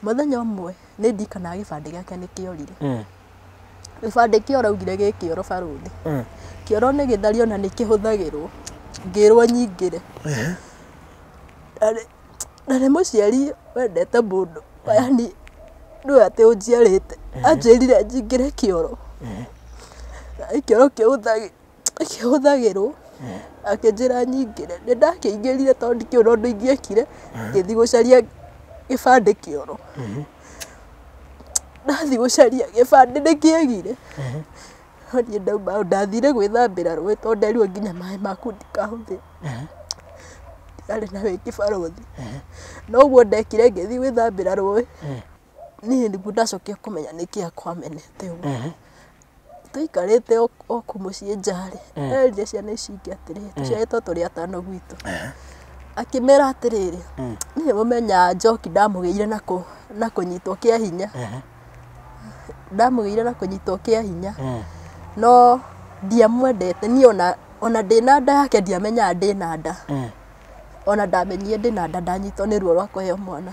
Mũthenya ũmwe nĩ ndikanaga gĩbandĩ gĩake nĩ kĩorire. Gĩbandĩ kĩora augire gĩ kĩoro barũthi. Kĩoro nĩ gĩthario na nĩ kĩhũthagĩrwo. Ngĩrwo nyingĩre. Na nĩ mũciari wendete mũndũ, yani nĩwe atĩ ũnjiarĩte, anjĩrire nyingĩre kĩoro. Na kĩoro kĩhũthagĩrwo, akĩnjĩra nyingĩre. Nĩ ndakĩingĩrire tondũ ndikĩũĩ ũndũ ingĩekire, ngĩthiĩ gũcaria gĩbandĩ kĩoro. Ndathiĩ gũcaria gĩbandĩ nĩ kĩagire. No niĩ ndauma hau ndathire gwĩthambĩra rũĩ tondũ nderirwo nginya maĩ maku ndikahũthĩre. Ndiarĩ na wĩki barũthi. No ũguo ndekire ngĩthiĩ gwĩthambĩra rũĩ, niĩ nĩguo ndacokire kũmenya nĩkĩ akwamenete ũguo. Tũikarĩte o kũu mũciĩ nja rĩ, erire ciana ici ingĩ atĩrĩrĩ, tũciarĩtwo tũrĩ atano gwitũ. Akĩmera atĩrĩrĩ, niĩ mũmenyaga Njoki ndamũgĩire na kũnyitwo kĩa hinya. Ndamũgĩire na kũnyitwo kĩa hinya. No ndiamwendete niĩ ona ndĩna nda yake ndiamenyaga ndĩna nda. Ona ndamenyire ndĩna nda ndanyitwo nĩ ruo rwa kũheo mwana.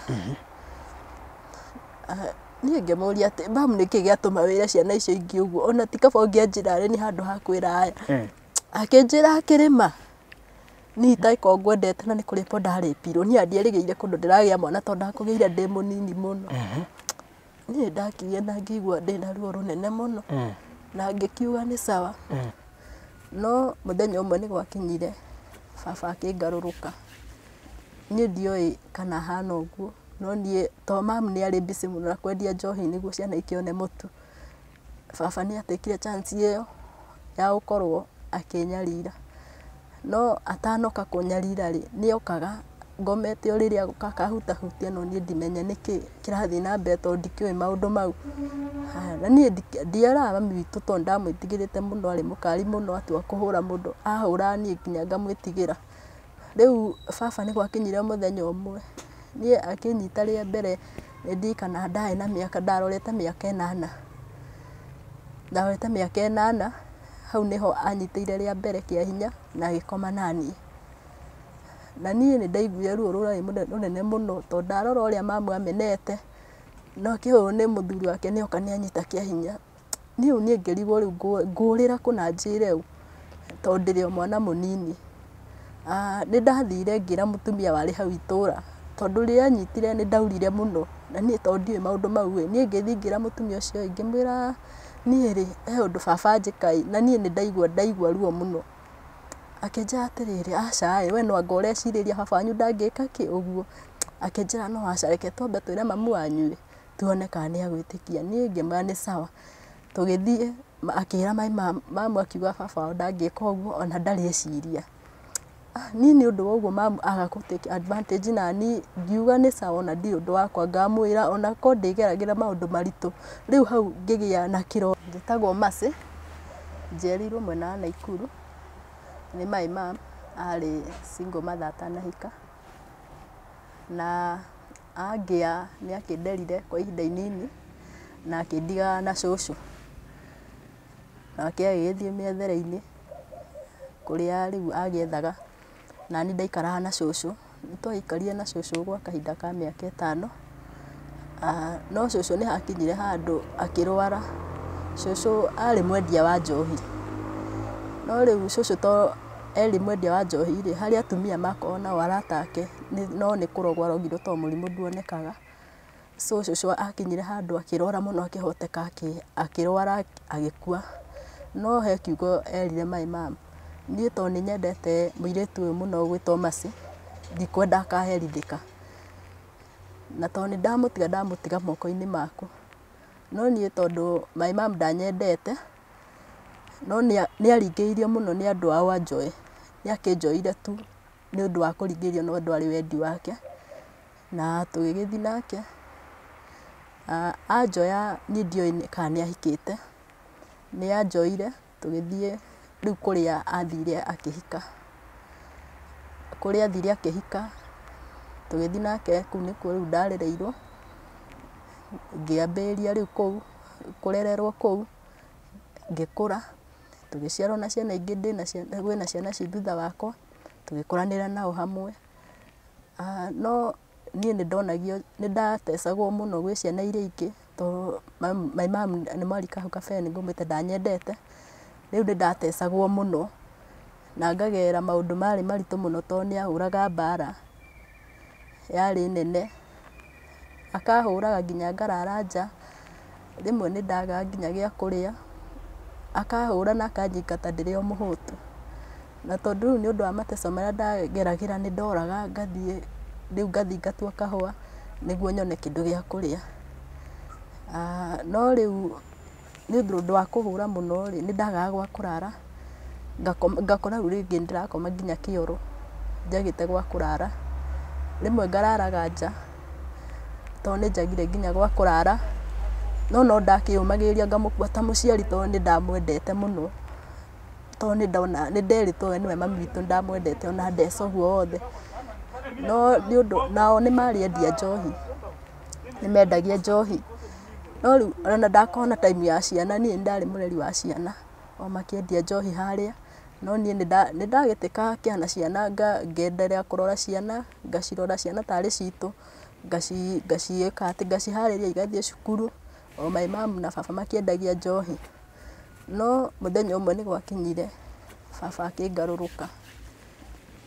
Niĩ ngĩmũria atĩ mamu nĩkĩ gĩatũma wĩre ciana icio ingĩ ũguo, ona ti kaba ũngĩanjĩra arĩ nĩ handũ ha kwĩra aya. Akĩnjĩra akĩrĩma niĩ itangĩkorwo ngwendete na nĩ kũrĩpwo ndarĩpirwo, niĩ ndierĩgĩrĩire kũndũ ndĩragĩa mwana tondũ ndakũgĩire ndĩ mũnini mũno. Niĩ ndakirie na ngĩigua ndĩna ruo rũnene mũno na ngĩkiuga nĩ sawa. No mũthenya ũmwe nĩ gwakinyire baba akĩngarũrũka. Niĩ ndioĩ kana hana ũguo, no niĩ to mamu nĩ arĩ busy mũno na kwendia njohi nĩguo ciana ikĩone mũtu. Baba nĩ atekire chance ĩyo ya gũkorwo akĩnyarira. No atanoka kũnyarira rĩ, nĩ okaga ngomete ũrĩrĩ agoka akahutahutia no niĩ ndimenye nĩkĩ kĩrathiĩ na mbere tondũ ndikĩũĩ maũndũ mau. Na niĩ ndieraga mami witũ tondũ ndamwĩtigĩrĩte mũno, arĩ mũkari mũno atua kũhũra mũndũ, ahũraga niĩ nginya ngamwĩtigĩra. Rĩu baba nĩ gwakinyire mũthenya ũmwe, niĩ akĩnyita rĩa mbere nĩ ndirikanaga ndarĩ na mĩaka, ndarorete mĩaka ĩnana. Ndarorete mĩaka ĩnana, hau nĩho anyitĩire rĩa mbere kĩa hinya na agĩkoma naniĩ. Na niĩ nĩ ndaiguire ruo rũrarĩ rũnene mũno tondũ ndarora ũrĩa mamu amenete, no akĩhũrwo nĩ mũthuri wake nĩ oka nĩ anyita kĩa hinya. Niĩ rĩu niĩ ngĩrigwo rĩu ngũrĩra kũ na njĩre ũ, tondũ ndĩrĩ o mwana mũnini. Nĩ ndathire ngĩra mũtumia warĩ hau itũra, tondũ rĩrĩa anyitire nĩ ndaurire mũno, na niĩ tondũ ndiũĩ maũndũ mau ĩ, niĩ ngĩthiĩ ngĩra mũtumia ũcio ĩ, ngĩmwĩra niĩ rĩ, he ũndũ baba anjĩka ĩ, na niĩ nĩ ndaigua ruo mũno. Akĩnjĩra atĩrĩrĩ, aca ĩ, we no anga ũrecirĩria baba wanyu ndangĩka kĩ ũguo. Akĩnjĩra no aca, reke twambe twĩre mamu wanyu ĩ, tuone kana nĩ agwĩtĩkia. Niĩ ngĩmwĩra nĩ sawa. Tũgĩthiĩ, akĩra mamu akiuga baba wao ndangĩka ũguo ona ndarĩ eciria. Niĩ nĩ ũndũ wa ũguo mamu aga kũ take advantage nani, ngiuga nĩ sawa ona ndirĩ ũndũ wakwa ngamwĩra ona korwo ndĩgeragĩra maũndũ maritũ. Rĩu hau ngĩgĩa na kĩro. Njĩtagwo Mercy, njiarĩirwo mwena wa Naikuru, nĩ my mum arĩ single mother atanahika. Na angĩa nĩ akĩnderire kwa ihinda inini na akĩndiga na cũcũ. Nake agĩgĩthiĩ mĩethere-inĩ kũrĩa rĩu agĩethaga, nani ndaikaraga na cũcũ. Nĩ twaikarire na cũcũ gwa kahinda ka mĩaka 5. No cũcũ nĩ hakinyire handũ akĩrwara. Cũcũ arĩ mwendia wa njohi. No rĩu cũcũ to erĩ mwendia wa njohi rĩ, harĩ atumia makoragwo nao arata ake, no nĩ kũrogwo arogirwo tondũ mũrimũ nduonekaga. So cũcũ akinyire handũ akĩrwara mũno akĩhoteka akĩrwara agĩkua. No he kiugo erire my mum, niĩ tondũ nĩ nyendete mũirĩtu ũyũ mũno ũgwĩtwo Mercy, ndikwenda akaherithĩka. Na tondũ nĩ ndamũtiga ndamũtiga moko-inĩ maku. No niĩ tondũ my mum ndanyendete, no nĩ aringĩrĩirio mũno nĩ andũ ao anjoe. Nĩ akĩnjoire tu nĩ ũndũ wa kũringĩrĩrio no ndwarĩ wendi wake. Na tũgĩgĩthiĩ nake. Anjoya niĩ ndioĩ kana nĩ ahikĩte. Nĩ anjoire tũgĩthiĩ rĩu kũrĩa athire akĩhika. Kũrĩa athire akĩhika, tũgĩthiĩ nake kũu nĩkuo rĩu ndarereirwo. Ngĩambĩrĩria rĩu kũu kũrererwo kũu, ngĩkũra, tũgĩciarwo na ciana ingĩ ndĩna ciana, kwĩna ciana ci thutha wakwa, tũgĩkũranĩra nao hamwe. No Niĩ nĩ ndonagio, nĩ ndatecagwo mũno gwĩ ciana iria ingĩ tondũ my mom nĩ mwarika hau kabere nĩ ngũmwĩte ndanyendete. Rĩu nĩ ndatecagwo mũno na ngagerera maũndũ marĩ maritũ mũno tondũ nĩ ahũraga mbara yarĩ nene. Akahũraga nginya ngarara nja, rĩmwe nĩ ndagaga nginya gĩa kũrĩa, akahũra na akanyingata ndĩrĩ o mũhũtu. Na tondũ rĩu nĩ ũndũ wa mateso marĩa ndageragĩra nĩ ndoraga ngathiĩ, rĩu ngathiĩ ngatua kahũa nĩguo nyone kĩndũ gĩa kũrĩa. No rĩu nĩ ũndũ wa kũhũra mũno rĩ, nĩ ndagaga gwa kũrara, ngakora rĩu rĩngĩ nĩ ndĩrakoma nginya kĩoro njagĩte gwa kũrara. Rĩmwe ngararaga nja tondũ nĩ njagire nginya gwa kũrara, no no ndakĩũmagĩrĩria ngamũkua ta mũciari tondũ nĩ ndamwendete mũno, tondũ nĩ ndona nĩ nderĩtwo we nĩwe mami witũ, nĩ ndamwendete ona ndeca ũguo wothe. No nĩ ũndũ nao nĩ marĩ endia njohi, nĩ mendagia njohi, no rĩu ona ndakorwo na time ya ciana, niĩ nĩ ndarĩ mũreri wa ciana o makĩendia njohi harĩa, no niĩ nĩ ndagĩtĩkaga kĩana ciana ngenderea kũrora ciana, ngacirora ciana tarĩ citũ, ngaciĩka atĩ ngaciharĩria igathiĩ cukuru, o my mom na baba makĩendagia njohi. No mũthenya ũmwe nĩ gwakinyire baba akĩngarũrũka.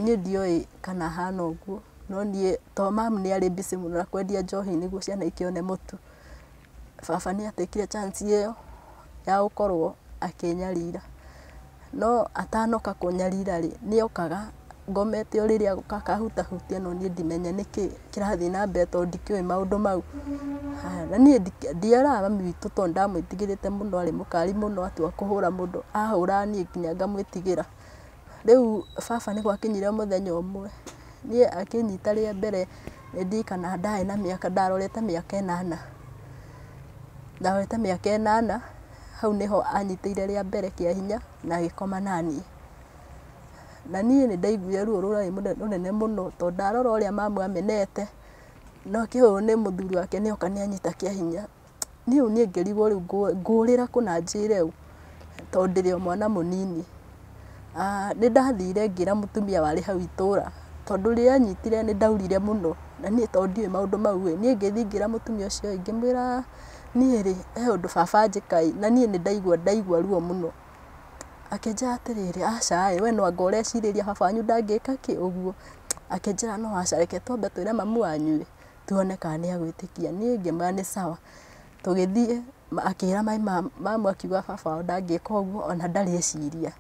Niĩ ndioĩ kana ahana ũguo, no niĩ to mamu nĩ arĩ busy mũno na kwendia njohi nĩguo ciana ikĩone mũtu. Baba nĩ atekire chance ĩyo ya gũkorwo akĩnyarira. No atanoka kũnyarira rĩ, nĩ okaga ngomete ũrĩrĩ agoka akahutahutia no niĩ ndimenye nĩkĩ kĩrathiĩ na mbere tondũ ndikĩũĩ maũndũ mau. Haya, na niĩ ndieraga mami witũ tondũ ndamwĩtigĩrĩte mũno, arĩ mũkari mũno atua kũhũra mũndũ, ahũraga niĩ nginya ngamwĩtigĩra. Rĩu baba nĩ gwakinyire mũthenya ũmwe, niĩ akĩnyita rĩa mbere nĩ ndirikanaga ndarĩ na mĩaka, ndarorete mĩaka ĩnana. Ndarorete mĩaka ĩnana, hau nĩho anyitĩire rĩa mbere kĩa hinya na agĩkoma naniĩ. Na niĩ nĩ ndaiguire ruo rũrarĩ rũnene mũno tondũ ndarora ũrĩa mamu amenete, no akĩhũrwo nĩ mũthuri wake nĩ oka nĩ anyita kĩa hinya. Niĩ rĩu niĩ ngĩrigwo rĩu ngũrĩra kũ na njĩre ũ tondũ ndĩrĩ o mwana mũnini. Nĩ ndathire ngĩra mũtumia warĩ hau itũra, tondũ rĩrĩa anyitire nĩ ndaurire mũno, na niĩ tondũ ndiũĩ maũndũ mau ĩ, niĩ ngĩthiĩ ngĩra mũtumia ũcio ĩ, ngĩmwĩra niĩ rĩ, he ũndũ baba anjĩka ĩ, na niĩ nĩ ndaigua ruo mũno. Akĩnjĩra atĩrĩrĩ, aca ĩ, we no anga ũrecirĩria baba wanyu ndangĩka kĩ ũguo. Akĩnjĩra no aca, reke twambe twĩre mamu wanyu ĩ, tuone kana nĩ agwĩtĩkia. Niĩ ngĩmwĩra nĩ sawa. Tũgĩthiĩ, akĩra my mom, mamu akiuga baba wao ndangĩka ũguo ona ndarĩ eciria.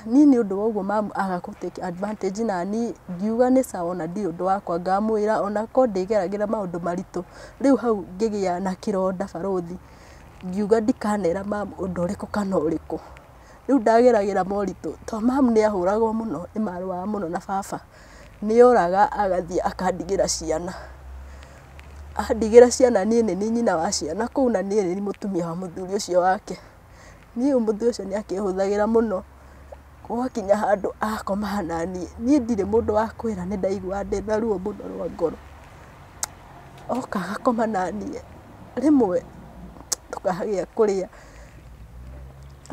Niĩ nĩ ũndũ wa ũguo mamu aga kũ take advantage nani, ngiuga nĩ sawa ona ndirĩ ũndũ wakwa ngamwĩra ona korwo ndĩgeragĩra maũndũ maritũ. Rĩu hau ngĩgĩa na kĩronda barũthi, ngiuga ndikanera mamu ũndũ ũrĩkũ kana ũrĩkũ. Rĩu ndageragĩra moritũ tondũ mamu nĩ ahũragwo mũno, nĩ marũaga mũno na baba. Nĩ oraga agathiĩ akandigĩra ciana. Andigĩra ciana niĩ nĩ niĩ nyina wa ciana kũu na niĩ nĩ niĩ mũtumia wa mũthuri ũcio wake. Niĩ mũthuri ũcio nĩ akĩhũthagĩra mũno, gwakinya handũ agakomaga naniĩ. Niĩ ndirĩ mũndũ wa kwĩra nĩ ndaiguaga ndĩna ruo mũno rwa ngoro. Oka agakoma naniĩ, rĩmwe tũkaga gĩa kũrĩa,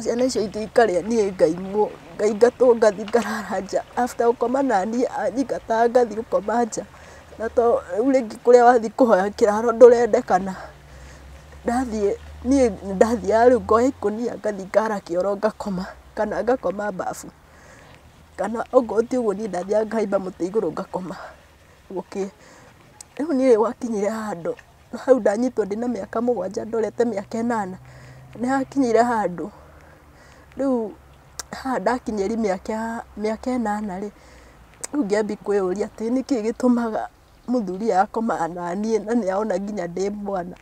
ciana icio ingĩ ikarĩa niĩ ngaimwo, ngaingatwo ngathiĩ ngarara nja. After gũkoma naniĩ anyingataga ngathiĩ gũkoma nja, na to rĩu rĩngĩ kũrĩa wathiĩ kũhoya kĩraro ndũrendekana. Ndathiĩ niĩ nĩ ndathiaga rĩu ngoya ikũnia ngathiĩ ngara kĩoro ngakoma, kana ngakoma bafu, kana okorwo ti ũguo niĩ ndathiaga ngahaimba mũtĩ igũrũ ngakoma gũkĩe. Rĩu niĩ gwakinyire handũ, hau ndanyitwo ndĩna mĩaka 7 ndorete mĩaka 8, nĩ hakinyire handũ rĩu haha ndakinyĩria mĩaka 8 rĩ, rĩu ngĩambia kwĩyũria atĩ nĩkĩĩ gĩtũmaga mũthuri ũyũ akomaga naniĩ na nĩ arona nginya ndĩ mwana.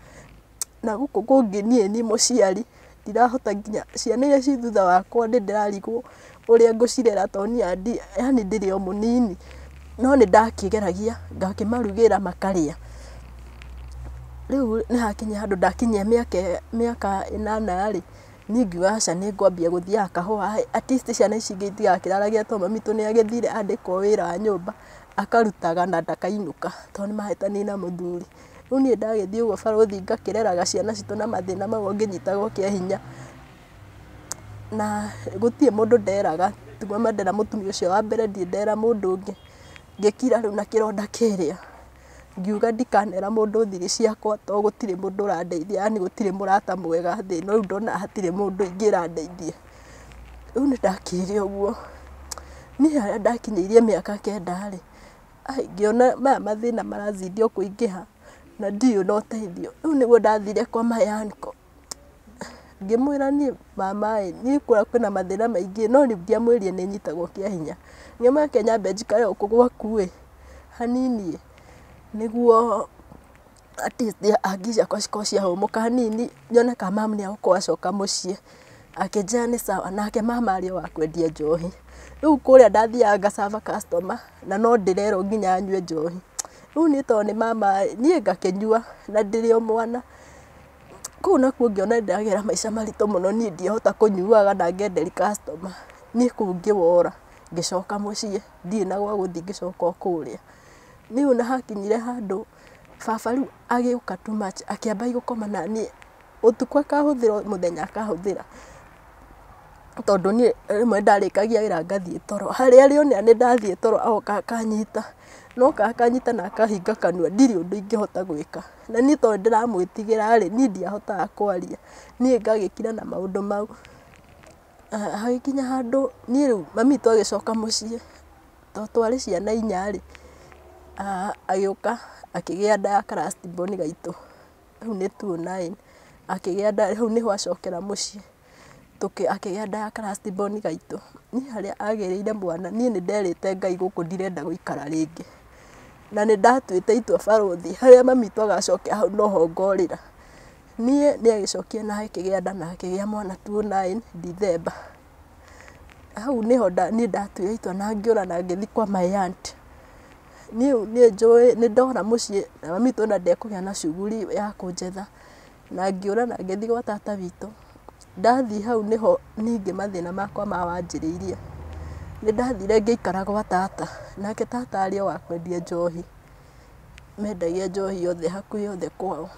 Na gũkũ kũngĩ niĩ nĩ mũciari, ndirahota nginya ciana iria ciĩ thutha wakwa nĩ ndĩrarigwo ũrĩa ngũcirera tondũ niĩ yaani ndĩrĩ o mũnini. No nĩ ndakĩgeragia ngakĩmarugĩra makarĩa. Rĩu nĩ hakinyire handũ ndakinyia mĩaka 8 rĩ, niĩ ngiuga aca nĩ ngwambia gũthiaga kahũa, at least ciana ici ingĩ itigakĩraragia tondũ mami witũ nĩ agĩthire andĩkwo wĩra wa nyũmba, akarutaga na ndakainũka tondũ nĩ mahĩtanire na mũthuri. Rĩu niĩ ndagĩthiĩ ũguo barũthi ngakĩreraga ciana citũ na mathĩna mau o ngĩnyitagwo kĩa hinya. Na gũtirĩ mũndũ nderaga, tuma ndera mũtumia ũcio wa mbere ndirĩ ndera mũndũ ũngĩ. Ngĩkira rĩu na kĩronda kĩrĩa. Ngiuga ndikanera mũndũ thiri ciakwa to gũtirĩ mũndũ ũrandeithia, yani gũtirĩ mũrata mwega thĩ ĩno, rĩu ndona hatirĩ mũndũ ingĩra ndeithie. Rĩu nĩ ndakirire ũguo. Niĩ harĩa ndakinyĩirie mĩaka 9 rĩ, ai ngĩona maya mathĩna marazidi o kũingĩha na ndirĩ na ũteithio. Rĩu nĩguo ndathire kwa my uncle. Ngĩmwĩra niĩ mama ĩ, niĩ kũrĩa kwĩna mathĩna maingĩ, no rĩu ndiamwĩrire nĩ nyitagwo kĩa hinya. Ngĩmwĩra reke nyambe njikare gũkũ gwaku ĩ hanini ĩ, nĩguo at least hakiri ciakwa cikorwo ciahũmũka hanini, nyone kana mamu nĩ egũkorwo acoka mũciĩ. Akĩnjĩra nĩ sawa, nake mama arĩ o wa kwendia njohi. Rĩu kũrĩa ndathiaga ngaserve customer na no ndĩrerwo nginya nyue njohi. Rĩu niĩ tondũ nĩ mama ĩ, niĩ ngakĩnyua na ndĩrĩ o mwana. Kũu nakuo ngĩona nĩ ndĩragera maica maritũ mũno, niĩ ndiahota kũnyuaga na ngenderia customer. Niĩ kũu ngĩwora, ngĩcoka mũciĩ, ndirĩ na gwa gũthiĩ ngĩcoka o kũrĩa. Rĩu ona hakinyire handũ baba rĩu agĩũka too much, akĩamba gũkoma naniĩ ũtukũ akahũthĩra, mũthenya akahũthĩra. Tondũ niĩ rĩmwe ndarĩkagia wĩra ngathiĩ toro. Harĩa arĩonera nĩ ndathiĩ toro agoka akanyita. No oka akanyita na akahinga kanua, ndirĩ ũndũ ingĩhota gwĩka. Na niĩ tondũ nĩndĩramwĩtigĩra rĩ, niĩ ndiahotaga kwaria. Niĩ ngagĩkira na maũndũ mau. Hagĩkinya handũ niĩ rĩu mami witũ agĩcoka mũciĩ, tondũ twarĩ ciana 4 rĩ, agĩũka akĩgĩa nda ya ka last born gaitũ, hau nĩ 2009, akĩgĩa nda, hau nĩho acokera mũciĩ, akĩgĩa nda ya ka last born gaitũ. Niĩ harĩa agĩrĩire mwana, niĩ nĩ nderĩte Ngai gũkũ ndirenda gũikara rĩngĩ. Na nĩ ndatuĩte itua barũthi, harĩa mami witũ agacokera hau noho ngorĩra. Niĩ nĩ agĩcokire na akĩgĩa nda na akĩgĩa mwana 2009 December. Hau nĩho niĩ ndatuire itua na ngĩũra na ngĩthiĩ kwa my aunt. Niĩ njũĩ nĩ ndora mũciĩ na mami witũ ona ndekũgĩa na shughuli ya kũnjetha. Na ngĩũra na ngĩthiĩ gwa tata witũ. Ndathiĩ hau nĩho ningĩ mathĩna makwa mawanjĩrĩirie. Nĩ ndathire ngĩikara gwa tata, nake tata arĩ o wa kwendia njohi. Mendagia njohi yothe hakuhĩ othe kwao.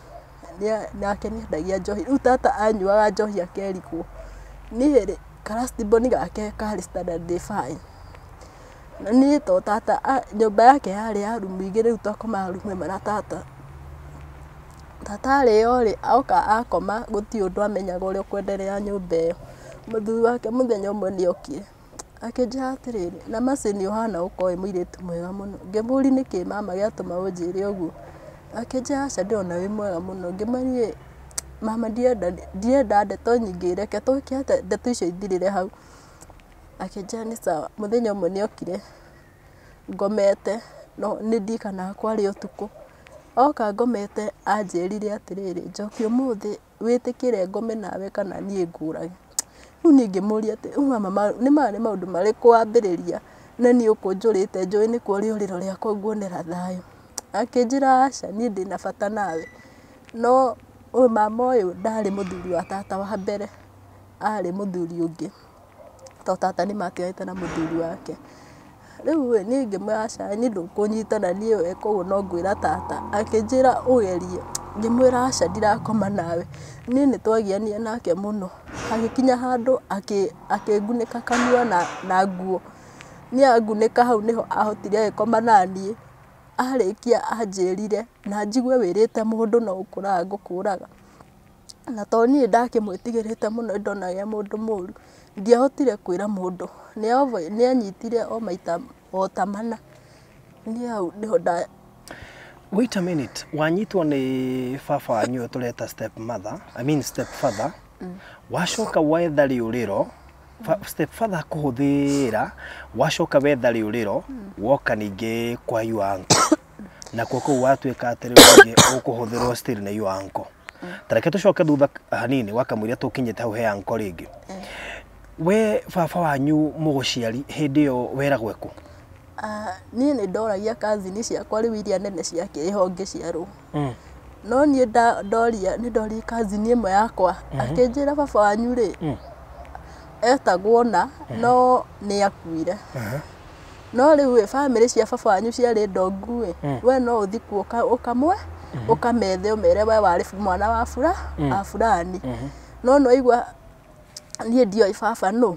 Nake nĩ endagia njohi. Rĩu tata anyuaga njohi akerigwo. Niĩ rĩ, ka last born gake karĩ standard 5. Na niĩ to tata nyũmba yake yarĩ ya rumu 2, rĩu twakomaga rumu ĩmwe na tata. Tata arĩo rĩ, oka akoma gũtirĩ ũndũ amenyaga ũrĩa ũkwenderea nyũmba ĩyo. Mũthuri wake mũthenya ũmwe nĩ okire, akĩnjĩra atĩrĩrĩ, na Mercy nĩ ũhana gũkorwo wĩ mũirĩtu mwega mũno. Ngĩmũria nĩkĩ mama gĩatũma ũnjĩre ũguo. Akĩnjĩra aca ndĩrona wĩ mwega mũno. Ngĩmwĩra niĩ mama ndirenda ndeto nyingĩ, reke twĩke atĩa ndeto icio ithirĩre hau. Akĩnjĩra nĩ sawa. Mũthenya ũmwe nĩ okire ngomete, no nĩ ndirikanaga kwarĩ ũtukũ. Oka ngomete anjĩrire atĩrĩrĩ, Njoki ũmũthĩ wĩtĩkĩre ngome nawe kana niĩ ngũrage. Rĩu niĩ ngĩmũria atĩ rĩu mama nĩ maya nĩ maũndũ marĩkũ wambĩrĩria na niĩ ũkũnjũrĩte njũĩ nĩkuo rĩũrĩro rĩakwa nguonera thayũ. Akĩnjĩra aca niĩ ndĩna bata nawe. No ũyũ mama ũyũ ndarĩ mũthuri wa tata wa mbere, arĩ mũthuri ũngĩ. To tata nĩ matiganĩte na mũthuri wake. Rĩu ĩ, niĩ ngĩmwĩra aca niĩ ndũkũnyita na niĩ weka ũguo no ngwĩra tata. Akĩnjĩra ũgerie. Ngĩmwĩra aca ndirakoma nawe. Niĩ nĩ twagianire nake mũno. Hagĩkinya handũ akĩngunĩka kanua na nguo. Niĩ angunĩka hau nĩho ahotire agĩkoma naniĩ. Arĩkia anjĩrire na njigue wĩrĩte mũndũ no gũkũraga ngũkũraga. Na to niĩ ndakĩmwĩtigĩrĩte mũno nĩndonaga e mũndũ mũru, ndiahotire kwĩra mũndũ. Nĩ anyitire o maita o ta mana. Niĩ hau nĩho nda. Wait a minute, wanyitwo nĩ baba wanyu ũyũ tũreta step mother, I mean step father. Wacoka wetha rĩũrĩro, step father akũhũthĩra, wacoka wetha rĩũrĩro, woka ningĩ kwa your uncle. Nakuo kũu watuĩka atĩ rĩu ningĩ ũkũhũthĩrwo still nĩ your uncle. Ta reke tũcoke thutha hanini wakamũiria tũkinyĩte hau he uncle rĩngĩ. We baba wanyu mũgũciari hĩndĩ ĩyo weragwo ekũ? Niĩ nĩ ndoragia cousin ciakwa rĩu iria nene ciakĩrĩ ho ngĩciarwo. No niĩ ndoria nĩ ndoririe cousin ĩmwe yakwa, akĩnjĩra baba wanyu rĩ, etagwo na no nĩ akuire. No rĩu ĩ, bamĩrĩ cia baba wanyu ciarĩ ndongu ĩ, we no ũthiĩ kuo ũkamwe ũkamethe ũmere we warĩ mwana wa wa fulani. No nĩwaigua Niĩ ndioĩ baba nũ.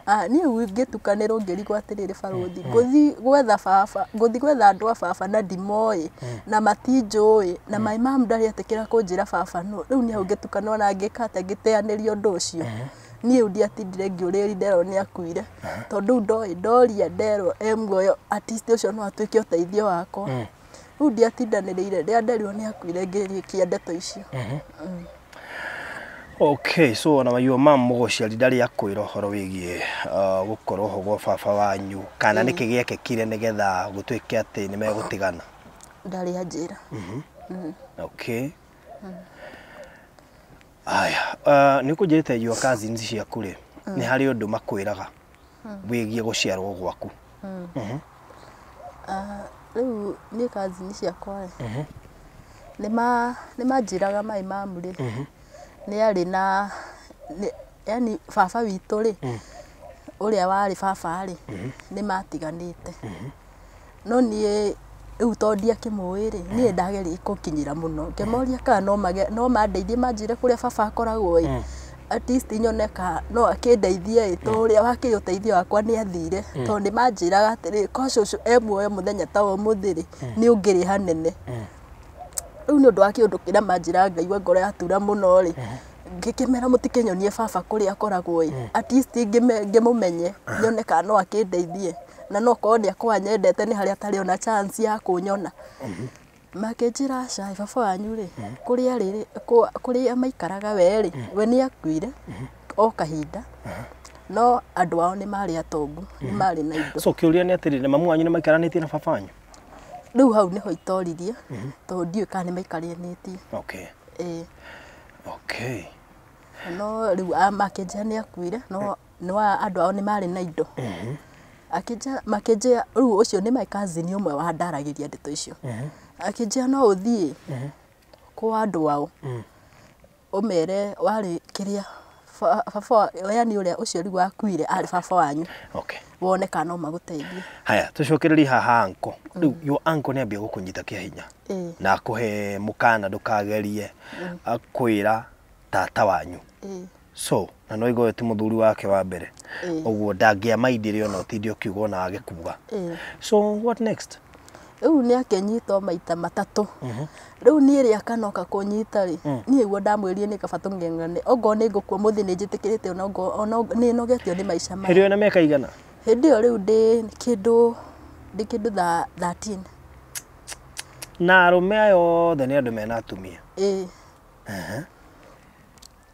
Niĩ ngĩtukanĩrwo ngĩrigwo atĩrĩrĩ barũthi, ngũthiĩ gwetha baba, ngũthiĩ gwetha andũ a baba na ndimoĩ na matinjũĩ na my mom ndarĩ etĩkĩra kũnjĩra baba nũ. Rĩu nĩ hau ngĩtukanĩrwo na ngĩka atĩa, ngĩteanĩria ũndũ ũcio. Niĩ rĩu ndiatindire ngĩũrĩrĩria nderwo nĩ akuire, tondũ rĩu ndoĩ ndoria nderwo e muoyo at least ũcio no atuĩke ũteithio wakwa. Rĩu ndiatindanĩrĩire, rĩrĩa nderirwo nĩ akuire ngĩrĩkia ndeto icio. Okay, so ona your mom mũgũciari ndarĩ akwĩra ũhoro wĩgiĩ gũkorwo ho gwa baba wanyu kana nĩkĩ gĩekĩkire nĩgetha gũtuĩke atĩ nĩ megũtigana? Ndarĩ anjĩra. Okay. Aya, nĩ ũkũnjĩrĩte your cousins ciaku rĩ, nĩ harĩ ũndũ makwĩraga wĩgiĩ gũciarwo gwaku. Rĩu niĩ cousin ciakwa rĩ, nĩ manjĩraga my mom rĩ, nĩ arĩ na yani baba witũ rĩ, ũrĩa warĩ baba rĩ, nĩ matiganĩte. No niĩ rĩu tondũ ndiakĩmũĩ rĩ, niĩ ndageririe gũkinyĩra mũno, ngĩmoria kana no mandeithie manjĩre kũrĩa baba akoragwo ĩ, at least nyone ka no akĩndeithie ĩ, tondũ ũrĩa wakĩrĩ ũteithio wakwa nĩ athire. Tondũ nĩ manjĩraga atĩrĩrĩ, ko cũcũ e muoyo mũthenya ta wa ũmũthĩ rĩ, nĩ ũngĩrĩ hanene. Rĩu nĩ ũndũ wa kĩũndũ kĩrĩa manjĩraga ngaigua ngoro yatura mũno rĩ, ngĩkĩmera mũtikĩnyonie baba kũrĩa akoragwo ĩ, at least ngĩmũmenye nyone kana no akĩndeithie, na no korwo nĩ akorwo anyendete nĩ harĩa atarĩ ona chance ya kũnyona. Makĩnjĩra aca, baba wanyu rĩ, kũrĩa arĩ rĩ, kũrĩa maikaraga we rĩ, we nĩ akuire o kahinda, no andũ ao nĩ marĩ atongu, nĩ marĩ na indo. So kĩũria nĩ atĩrĩrĩ, mamu wanyu nĩ maikaranĩtie na baba wanyu? Rĩu hau nĩho itoririe, tondũ ndiũĩ kana nĩ maikaranĩtie. Okay. Ĩĩ. Okay. No rĩu makĩnjĩra nĩ akuire, no nĩ andũ ao nĩ marĩ na indo. Akĩnjĩra makĩnjĩra rĩu ũcio nĩ my cousin ũmwe wandaragĩria ndeto icio. Akĩnjĩra no ũthiĩ kwa andũ ao ũmere warĩ kĩrĩa baba, yani ũrĩa ũcio rĩu wakuire arĩ baba wanyu. Okay. Wone kana no magũteithie. Haya, tũcokererie haha uncle. Rĩu your uncle nĩ ambia gũkũnyita kĩa hinya na akũhe mũkana ndũkagerie, akwĩra tata wanyu. So na no igoe ti mũthuri wake wa mbere, ũguo ndangĩamaindire ona ũtinde ũkiuga ona age kuga. So what next? Rĩu nĩ akĩnyitwo maita matatũ. Rĩu niĩ rĩa kanoka kũnyita rĩ, niĩ guo ndamwĩrire nĩ kaba tũng'eng'ane, ongorwo nĩ ngũkua mũthĩ nĩ njĩtĩkĩrĩte, ona nĩ nogetio nĩ maica maya. Hĩndĩ ĩyo na mĩaka igana? Hĩndĩ ĩyo rĩu ndĩ kĩndũ 13. Na arũme aya othe nĩ andũ mena atumia? Ĩĩ.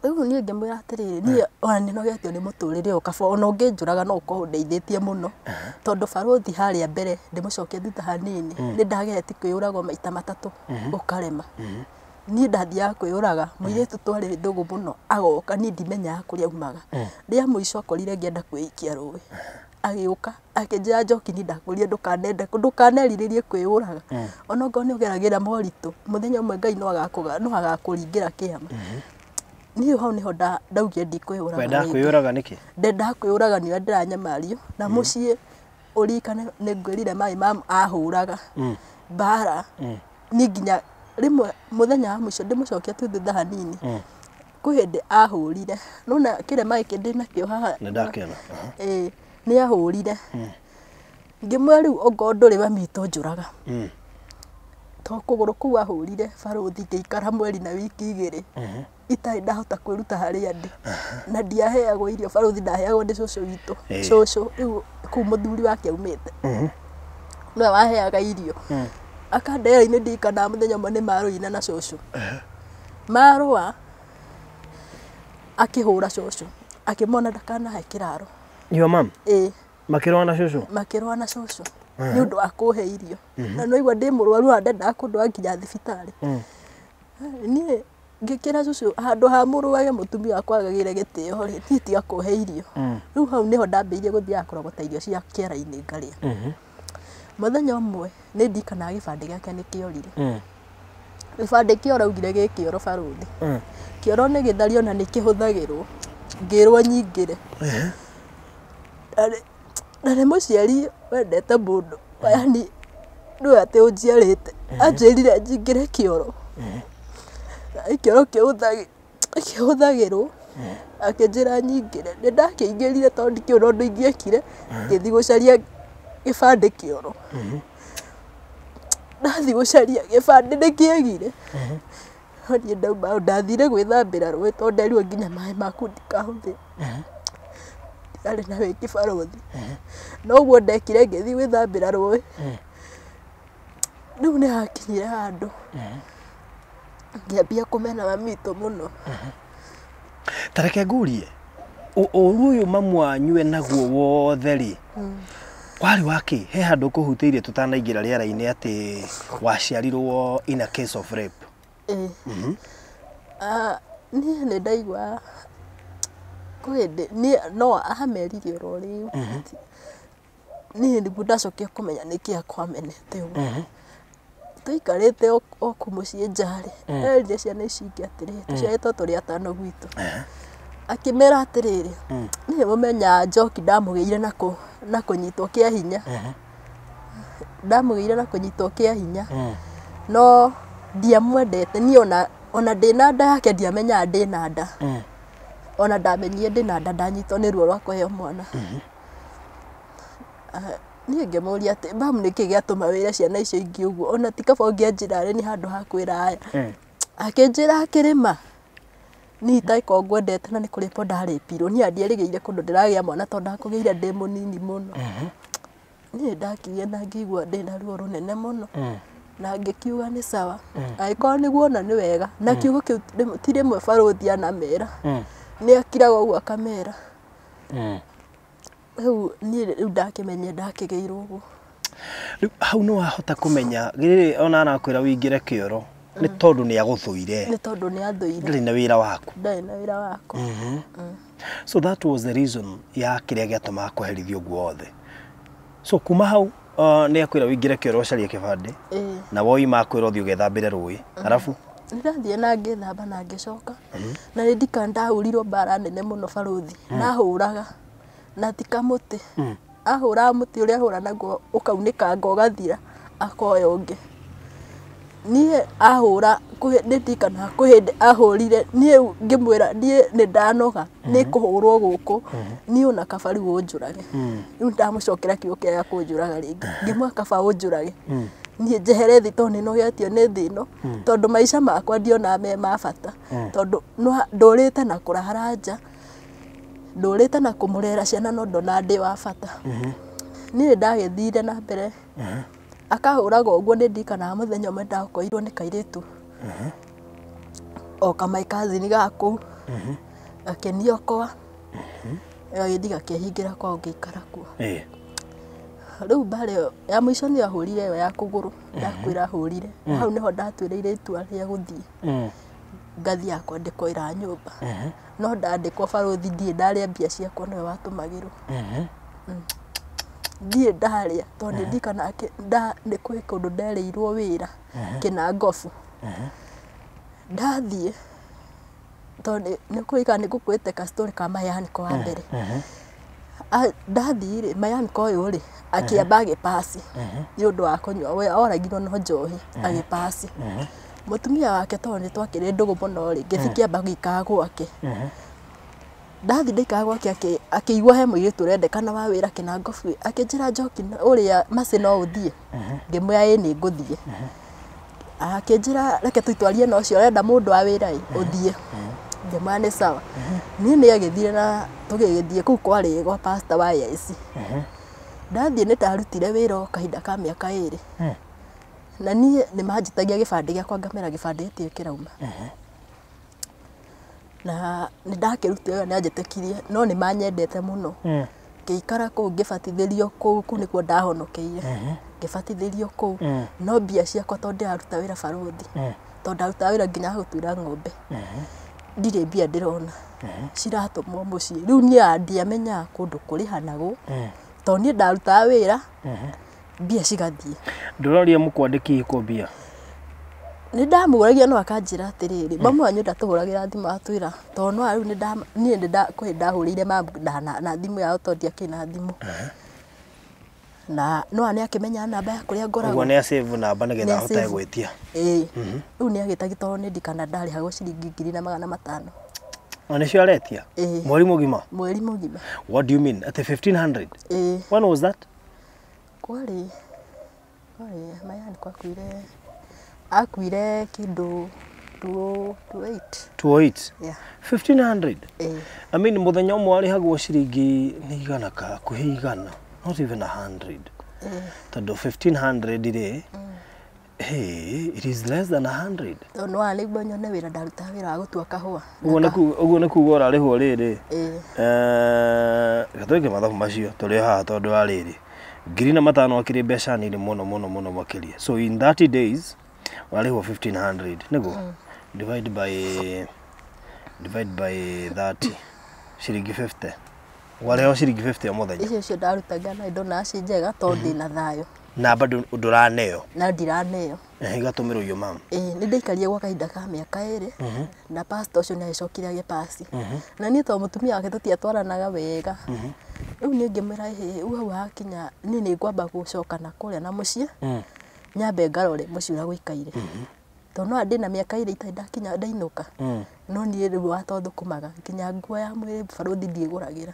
Rĩu niĩ ngĩmwĩra atĩrĩrĩ, niĩ ona nĩ nogetio nĩ mũtũrĩre ũyũ, kaba ona ũngĩnjũraga no ũkorwo ũndeithĩtie mũno. Tondũ barũthi harĩa mbere ndĩmũcokie thutha hanini, nĩ ndageretie kwĩyũraga maita matatũ ũkarema. Niĩ ndathiaga kwĩyũraga, mũirĩtu twarĩ ndũgũ mũno agoka, niĩ ndimenyaga kũrĩa aumaga. Rĩa mũico akorire ngĩenda kwĩikia rũĩ, agĩũka akĩnjĩra Njoki, niĩ ndakwĩrire ndũkanende ndũkanerirĩrie kwĩyũraga, ona okorwo nĩ ũgeragĩra moritũ, mũthenya ũmwe Ngai no agakũringĩra kĩama. Niĩ hau nĩho ndaugire ndikwĩyũraga. Wendaga kwĩyũraga nĩkĩ? Ndendaga kwĩyũraga nĩ ũrĩa ndĩranyamario na mũciĩ ũririkane nĩ ngwĩrire my mom ahũraga mbara. Niĩ nginya rĩmwe mũthenya wa mũico ndĩmũcokia tu thutha hanini, kwĩ hĩndĩ ahũrire, nĩwona kĩrema gĩkĩ ndĩnakĩo haha. Nĩ ndakĩona. Ĩĩ, nĩ ahũrire. Ngĩmwĩra rĩu ongorwo ndũrĩ mami witũ njũraga. To kũgũrũ kũu ahũrire barũthi ngĩikara mweri na wiki igĩrĩ itarĩ ndahota kwĩruta harĩa ndĩ, na ndiaheagwo irio barũthi, ndaheagwo nĩ cũcũ witũ. Cũcũ rĩu kũu mũthuri wake aumĩte, nĩwe waheaga irio. Akandera-inĩ ndirikanaga mũthenya ũmwe nĩ marũire na cũcũ, marũa akĩhũra cũcũ akĩmona ndakanahe kĩraro. Your mom? Ĩĩ. Makĩrũa na cũcũ? Makĩrũa na cũcũ nĩ ũndũ wa kũhe irio. Na no igua ndĩ mũrwaru na ndendaga kũndwara nginya thibitarĩ. Niĩ ngĩkĩra cũcũ handũ ha mũrũage mũtumia wakwa agagĩre gĩtĩo rĩ, niĩ tiga kũhe irio. Rĩu hau nĩho ndambĩrĩirie gũthiaga kũrogota irio cia kĩara-inĩ ngarĩa. Mũthenya ũmwe nĩ ndirikanaga gĩbandĩ gĩake nĩ kĩorire. Gĩbandĩ kĩora augire gĩ kĩoro barũthi. Kĩoro nĩ gĩthario na nĩ kĩhũthagĩrwo. Ngĩrwo nyingĩre. Na nĩ mũciari wendete mũndũ, yani nĩwe atĩ ũnjiarĩte, anjĩrire njingĩre kĩoro. Kĩoro kĩhũthagĩrwo. Akĩnjĩra nyingĩre. Nĩ ndakĩingĩrire tondũ ndikĩũĩ ũndũ ingĩekire. Ngĩthiĩ gũcaria gĩbandĩ kĩoro. Ndathiĩ gũcaria gĩbandĩ nĩkĩagire. No niĩ ndauma hau ndathire gwĩthambĩra rũĩ tondũ nderirwo nginya maĩ maku ndikahũthĩre. Ndiarĩ na wĩki barũthi. No ũguo ndekire ngĩthiĩ gwĩthambĩra rũĩ. Rĩu nĩ hakinyire handũ ngĩambia kũmena mami witũ mũno. Ta reke ngũrie, ũru ũyũ mamu wanyu naguo wothe rĩ, warĩ wa kĩ? He handũ kũhutĩirie tũtanaingĩra rĩera-inĩ atĩ waciarirwo in a case of rape. Ĩĩ. Niĩ nĩ ndaigua kwĩ hĩndĩ niĩ no amerire oro rĩu. Niĩ nĩguo ndacokire kũmenya nĩkĩ akwamenete ũguo. Tũikarĩte o kũu mũciĩ nja rĩ, erire ciana ici ingĩ atĩrĩrĩ, tũciarĩtwo tũrĩ atano gwitũ. Akĩmera atĩrĩrĩ, niĩ mũmenyaga Njoki ndamũgĩire na kũnyitwo kĩa hinya. Ndamũgĩire na kũnyitwo kĩa hinya. No ndiamwendete niĩ ona ndĩna nda yake ndiamenyaga ndĩna nda. Ona ndamenyire ndĩna nda ndanyitwo nĩ ruo rwa kũheo mwana. Niĩ ngĩmũria atĩ mamu nĩkĩ gĩatũma wĩre ciana icio ingĩ ũguo ona ti kaba ũngĩanjĩra arĩ nĩ handũ ha kwĩra aya. Akĩnjĩra akĩrĩma niĩ itangĩkorwo ngwendete na nĩ kũrĩpwo ndarĩpirwo niĩ ndierĩgĩrĩire kũndũ ndĩragĩa mwana tondũ ndakũgĩire ndĩ mũnini mũno. Niĩ ndakirie na ngĩigua ndĩna ruo rũnene mũno. Na ngĩkiuga nĩ sawa. Angĩkorwo nĩguo ona nĩ wega. Na kiugo kĩu ti rĩmwe barũthi anamera. Nĩ akiraga ũguo akamera. Rĩu niĩ rĩu ndakĩmenyire ndakĩgĩirwo ũguo. Rĩu hau nĩ wahota kũmenya rĩrĩ ona arakwĩra wĩingĩre kĩoro nĩ tondũ nĩ agũthũire. Nĩ tondũ nĩ athũire. Ndarĩ na wĩra waku. Ndarĩ na wĩra wakwa. So that was the reason ya kĩrĩa gĩatũmaga kweherithio ũguo wothe. So kuma hau nĩ akwĩra wĩingĩre kĩoro ũcarie kĩbandĩ. Na woima akwĩra ũthiĩ ũgethambĩre rũĩ. Arabu nĩndathiĩ na ngĩthamba na ngĩcoka. Na nĩ ndikana ndahũrirwo mbara nene mũno barũthi. Ndahũraga na ti kamũtĩ. Ahũraga mũtĩ ũrĩa ahũra naguo ũkaunĩkanga ũgathira akoya ũngĩ. Niĩ ahũra nĩ ndirikanaga kwĩ hĩndĩ ahũrire niĩ ngĩmwĩra niĩ nĩ ndanoga nĩ kũhũrwo gũkũ niĩ ona kaba rĩu ũnjũrage. Rĩu ndamũcokera kiugo kĩrĩa gĩa kũnjũraga rĩngĩ. Ngĩmwĩra kaba ũnjũrage. Niĩ njehere thĩ tondũ nĩ nogetio nĩ thĩ ĩno. Tondũ maica makwa ndionaga me ma bata. Tondũ ndũrĩte na kũrara nja, ndũrĩte na kũmũrera ciana no ndonaga ndĩ wa bata. Niĩ ndagĩthire na mbere. Akahũraga ũguo nĩ ndirikanaga mũthenya ũmwe ndakorirwo nĩ kairĩtu. O ka my cousin ga kũu. Gakĩniokoa. Gagĩthiĩ gakĩhingĩra kwao ngĩikara kuo. Rĩu mbara ĩyo ya mũico nĩyo ahũrire ĩyo ya kũgũrũ ndakwĩra ahũrire. Hau nĩho ndatuĩrĩire itua rĩa gũthiĩ. Ngathiaga kwandĩkwo wĩra wa nyũmba. No ndandĩkwo barũthi ndirĩ ndarĩa mbia ciakwa nĩwe watũmagĩrwo. Ndirĩ ndarĩa tondũ nĩ ndirikanaga nĩ kwĩ kũndũ nderĩirwo wĩra Kĩnangobu. Ndathiĩ tondũ nĩ kũririkana nĩ ngũkwĩrĩte ka story ka mayaniko wa mbere. Ndathiĩ rĩ mayaniko ũyũ rĩ akĩamba agĩpasi nĩ ũndũ wa kũnyua we oragirwo no njohi agĩpasi. Mũtumia wake tondũ nĩ twakĩrĩ ndũgũ mũno rĩ ngĩthiĩ kĩamba gũikara gwake. Ndathiĩ ndaikara gwake akĩigua he mũirĩtu ũrendekana wa wĩra Kĩnangobu akĩnjĩra Njoki ũrĩa Mercy no ũthiĩ. Ngĩmwĩra ĩĩ nĩ ngũthiĩ. Akĩnjĩra reke tũitwarie na ũcio ũrenda mũndũ wa wĩra ĩ ũthiĩ. Ngĩmwĩra nĩ sawa. Niĩ nĩ agĩthire na tũgĩgĩthiĩ kũu kwarĩ gwa pastor wa AIC. Ndathiĩ nĩ ndarutire wĩra o kahinda ka mĩaka 2. Na niĩ nĩ manjĩtagia gĩbandĩ gĩakwa ngamera gĩbandĩ gĩtirĩ kĩrauma. Na nĩ ndakĩrutire wĩra nĩ anjĩtĩkirie no nĩ manyendete mũno. Ngĩikara kũu ngĩbatithĩrio kũu, kũu nĩkuo ndahonokeire. Ngĩbatithĩrio kũu no mbia ciakwa tondũ ndĩraruta wĩra barũthi. Tondũ ndarutaga wĩra nginya gũtuĩra ng'ombe. Ndirĩ mbia ndĩrona. Ciratũmwo mũciĩ. Rĩu niĩ ndiamenyaga kũndũ kũrĩhanagwo. Tondũ niĩ ndarutaga wĩra mbia cigathiĩ. Ndũroria mũkwandĩki ihiko mbia? Nĩ ndamũragia no akanjĩra atĩrĩrĩ, mamu wanyu ndatũhũragĩra thimũ atwĩra tondũ no rĩu niĩ kwĩ ndahũrĩire mamu na thimũ yao tondũ ndiakĩrĩ na thimũ. Na no nĩ akĩmenya namba ya kũrĩa ngoragwo. Ũguo nĩ asave namba nĩgetha ahote gwĩtia. Ĩĩ. Rĩu nĩ agĩtagia tondũ nĩ ndikana ndarĩhagwo ciringi 1,500. Na nĩcio aretia? Ĩĩ. Mweri mũgima? Mweri mũgima. What do you mean? Atĩ 1500? Ĩĩ. When was that? Kwarĩ mayani kwakuire akuire kĩndũ 208. 208? Yeah. 1500? Ĩĩ. I mean mũthenya ũmwe arĩhagwo ciringi nĩ igana ka hakuhĩ igana, not even 100. Tondũ 1500 rĩ, hey, it is less than 100. Tondũ nĩwona nĩguo nyone wĩra ndarutaga wĩra wa gũtua kahũa. Ũguo nĩ kuga ũrarĩhwo rĩrĩ. Ĩĩ. Reke twĩke mathabu macio tũrĩ o haha tondũ wa rĩrĩ. 5,000 akĩrĩ mbeca nini mũno mũno mũno makĩria. So in 30 days warĩhwo 1500 nĩguo? Divide by 30 ciringi 50. Warĩhwo ciringi 50 o mũthenya. Icio icio ndarutaga na ndonaga ci njega tondũ ndĩna thayũ. Na bado ndũraneo. Na ndiraneo. Igatũmĩrwo your mom. Ĩĩ nĩ ndaikarire gwa kahinda ka mĩaka 2 na pastor ũcio nĩ agĩcokire agĩpasi. Na niĩ tondũ mũtumia wake tũtiatwaranaga wega. Rĩu niĩ ngĩmwĩra ĩhĩ rĩu hau hakinya niĩ nĩ ngwamba gũcoka na kũrĩa na mũciĩ. Nyambe ngarore mũciĩ ũrĩa gũikaire. Tondũ no ndĩna mĩaka 2 itarĩ ndakinya ndainũka. No niĩ rĩu watondũkũmaga nginya nguo ya mwĩrĩ barũthi ndiĩgũragĩra.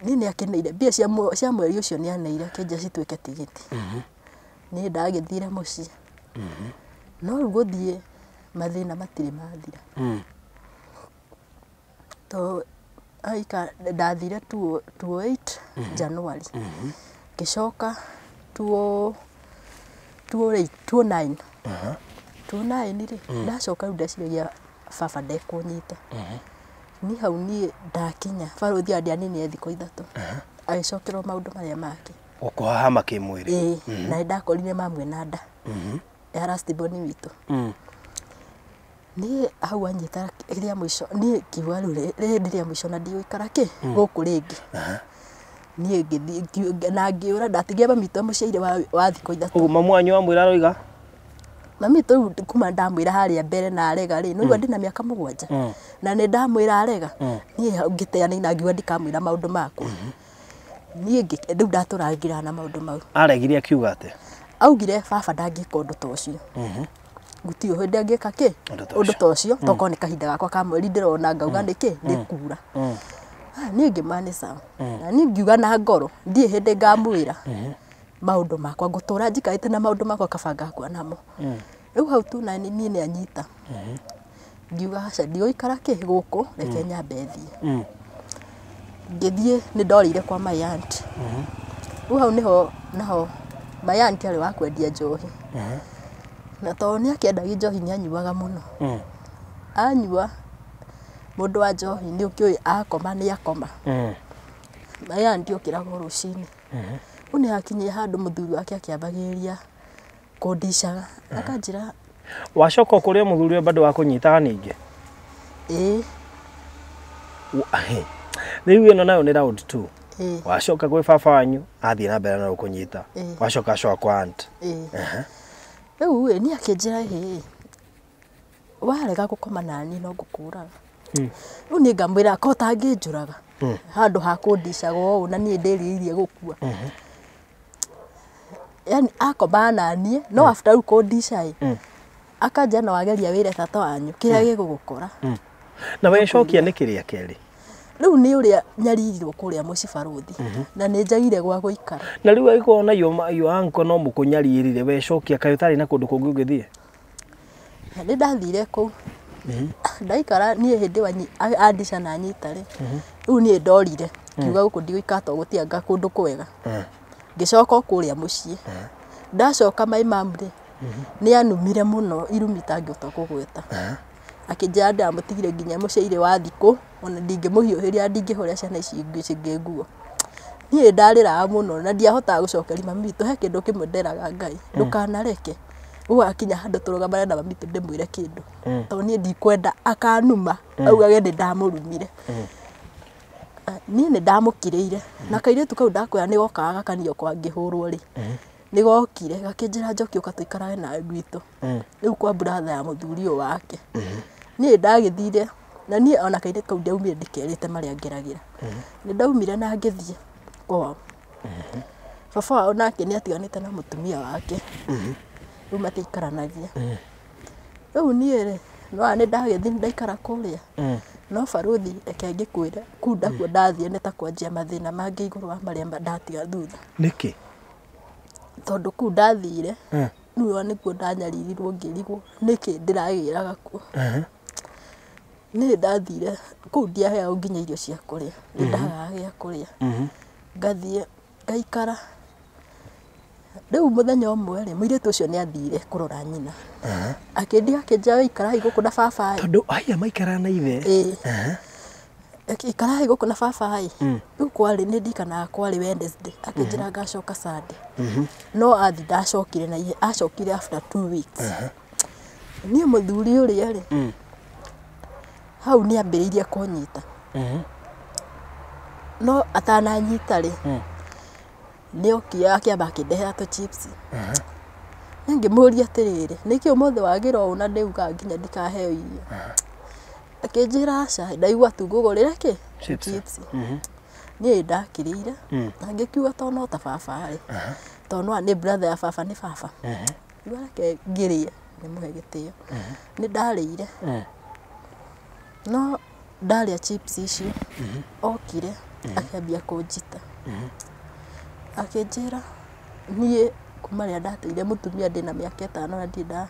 Niĩ nĩ akeneire mbia cia mweri ũcio nĩ aneire akĩnjĩra cituĩke tigiti. Niĩ ndagĩthire mũciĩ. No rĩu gũthiĩ mathĩna matirĩ mathira. To aika ndathire 2008 January. Ngĩcoka 2009. 2009 rĩ ndacoka rĩu ndeciragia baba ndekũnyita. Niĩ hau niĩ ndakinya barũthi andianini thikũ 3 agĩcokerwo maũndũ marĩa make. Gũkũhahama kĩmwĩrĩ. Ĩĩ na nĩndakorire mamwe na nda ya last born witũ. Niĩ hau anyita rĩa mũico niĩ ngiuga rĩu rĩrĩ rĩa mũico na ndigũikara kĩ gũkũ rĩngĩ. Niĩ ngĩthiĩ na ngĩũra ndatigire mami witũ amũciaire wa thikũ 3. Ũguo mamu wanyu wamwĩra aroiga? Mami witũ rĩu kuma ndamwĩra harĩa mbere na arega rĩ, nĩũigua ndĩna mĩaka 7 na nĩ ndamwĩra arega. Niĩ hau ngĩteanĩria na ngiuga ndikamwĩra maũndũ makwa. Niĩ rĩu ndatũrangĩra na maũndũ mau. Aregire akiuga atĩa? Augire baba ndangĩka ũndũ ta ũcio. Gũtirĩ hĩndĩ angĩka kĩ ũndũ ta ũcio tokorwo nĩ kahinda gakwa ka mweri ndĩrona ngauga nĩkĩ nĩ kura. Niĩ ngĩmwĩra nĩ sawa. Na niĩ ngiuga na ngoro ndirĩ hĩndĩ ngamwĩra maũndũ makwa ngũtũra njikarĩte na maũndũ makwa kaba ngakua namo. Rĩu hau tu na niĩ nĩ anyita. Ngiuga aca ndigũikara kĩ gũkũ reke nyambe thiĩ. Ngĩthiĩ nĩ ndorĩire kwa my aunt. Rĩu hau nĩho naho my aunt arĩ wa kwendia njohi. Na tondũ nĩ akĩendagia njohi nĩ anyuaga mũno. Anyua mũndũ wa njohi nĩ ũkĩũĩ akoma nĩ akoma. My aunt okĩraga o rũcinĩ. Rĩu nĩ hakinyire handũ mũthuri wake akĩambagĩrĩria kũndicaga. Akanjĩra wacoka kũrĩa mũthuri bado wakũnyitaga ningĩ? Ĩĩ. Rĩu ĩno nayo nĩ round 2. Wacoka gwĩ baba wanyu athiĩ na mbere na gũkũnyita. Wacoka acoka kwa aunt. Rĩu ĩ niĩ akĩnjĩra ĩhĩ warega gũkoma naniĩ no ngũkũraga. Rĩu niĩ ngamwĩra ko tangĩnjũraga handũ ha kũndicaga ũũ na niĩ ndĩrirĩirie gũkua. Yani akomaga naniĩ no after rĩu kũndica ĩ akanjĩra no wageria wĩre tata wanyu kĩrĩa gĩgũgũkora. Na wecokia nĩ kĩrĩa kerĩ? Rĩu nĩ ũrĩa nyaririrwo kũrĩa mũciĩ barũthi na nĩ njagire gwa gũikara. Na rĩu angĩkorwo na your uncle no mũkũnyaririre wecokia kaĩ ũtarĩ na kũndũ kũngĩ ũngĩthiĩ? Nĩ ndathire kũu. Ndaikara niĩ hĩndĩ ĩyo andica na anyita rĩ rĩu niĩ ndorire ngiuga gũkũ ndigũikara tondũ gũtianga kũndũ kwega. Ngĩcoka o kũrĩa mũciĩ. Ndacoka my mum rĩ nĩ anumire mũno irumi itangĩhota kũgweta. Akĩnjĩra ndamũtigire nginya mũciaire wa thikũ ona ndingĩmũhiũhĩria ndingĩhũrĩra ciana ici ingĩ nguo. Niĩ ndarĩraga mũno na ndiahotaga gũcokeria mami witũ he kĩndũ kĩmwe nderaga Ngai ndũkanareke gũgakinya handũ tũrũgamane na mami witũ ndĩmwĩre kĩndũ tondũ niĩ ndikwenda akanuma augage nĩ ndamũrumire. Niĩ nĩ ndamũkirĩire na kairĩtu kau ndakwĩra nĩ gokaga gakanio kwa ngĩhũrwo rĩ nĩ gokire gakĩnjĩra Njoki ũka tũikarage nawe gwitũ rĩu kwa brother ya mũthuri ũyũ wake. Niĩ ndagĩthire na niĩ ona kairĩtu kau ndiaumire ndĩkerĩte marĩa ngeragĩra. Nĩ ndaumire na ngĩthiĩ kwao. Baba wao nake nĩ atiganĩte na mũtumia wake. Rĩu matiikaranagia. Rĩu niĩ rĩ No nĩ ndagĩthiĩ ndaikara kũrĩa. No baruthi reke ngĩkwĩre kũu ndakuo ndathiĩ nĩ ta kwanjia mathĩna mangĩ igũrũ wa marĩa ndatiga thutha. Nĩkĩ? Tondũ kũu ndathire rĩu nĩkuo ndanyaririrwo ngĩrigwo nĩkĩ ndĩragĩraga kuo. Niĩ ndathire kũu ndiaheagwo nginya irio cia kũrĩa, nĩ ndagaga gĩa kũrĩa. Ngathiĩ ngaikara. Rĩu mũthenya ũmwe rĩ, mũirĩtu ũcio nĩ athire kũrora nyina. Akĩndiga akĩnjĩra we ikara gũkũ na baba ĩ. Tondũ haiya maikara na ithe. Ĩĩ. Ikarai gũkũ na baba ĩ. Rĩu kwarĩ nĩ ndirikanaga kwarĩ Wednesday, akĩnjĩra ngacoka Sunday. No athi ndacokire na ihenya, acokire after 2 weeks. Niĩ mũthuri ũrĩa rĩ, hau nĩ ambĩrĩirie kũnyita. No atananyita rĩ, nĩ okire akĩamba akĩndehera tũ chips. Niĩ ngĩmũria atĩrĩrĩ, nĩkĩ ũmũthĩ wagĩra ũũ na ndĩugaga nginya ndikaheo irio? Akĩnjĩra aca, ndaigua tu ngũgũrĩre kĩ? Chips. Niĩ ndakĩrĩire na ngĩkiuga tondũ no ta baba rĩ, tondũ no nĩ brother ya baba nĩ baba. Rĩu reke ngĩrĩe ndĩmũhe gĩtĩo. Nĩ ndarĩire. No ndarĩa chips icio, okire akĩambia kũnjita. Akĩnjĩra niĩ kuma rĩrĩa ndateire mũtumia ndĩna mĩaka 5 na ndirĩ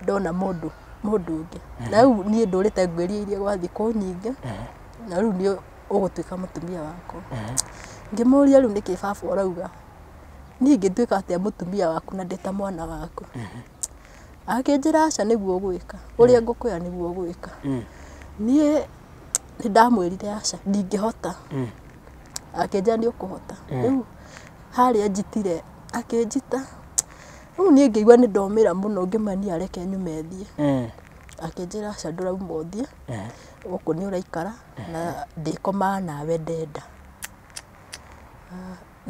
ndona mũndũ ũngĩ. Na rĩu niĩ ndũrĩte ngwĩrirĩirie gwa thikũ nyingĩ, na rĩu nĩ ũgũtuĩka mũtumia wakwa. Ngĩmũria rĩu nĩkĩ baba ũrauga? Niĩ ingĩtuĩka atĩa mũtumia waku na ndĩ ta mwana waku? Akĩnjĩra aca nĩguo ũgwĩka, ũrĩa ngũkwĩra nĩguo ũgwĩka. Niĩ nĩ ndamwĩrire aca ndingĩhota. Akĩnjĩra nĩ ũkũhota. Rĩu harĩa njitire akĩnjita. Rĩu niĩ ngĩigua nĩ ndomĩra mũno ngĩmwĩra niĩ areke nyume thiĩ. Akĩnjĩra aca ndũrauma ũthiĩ, gũkũ nĩ ũraikara na ndĩkomaga nawe ndenda.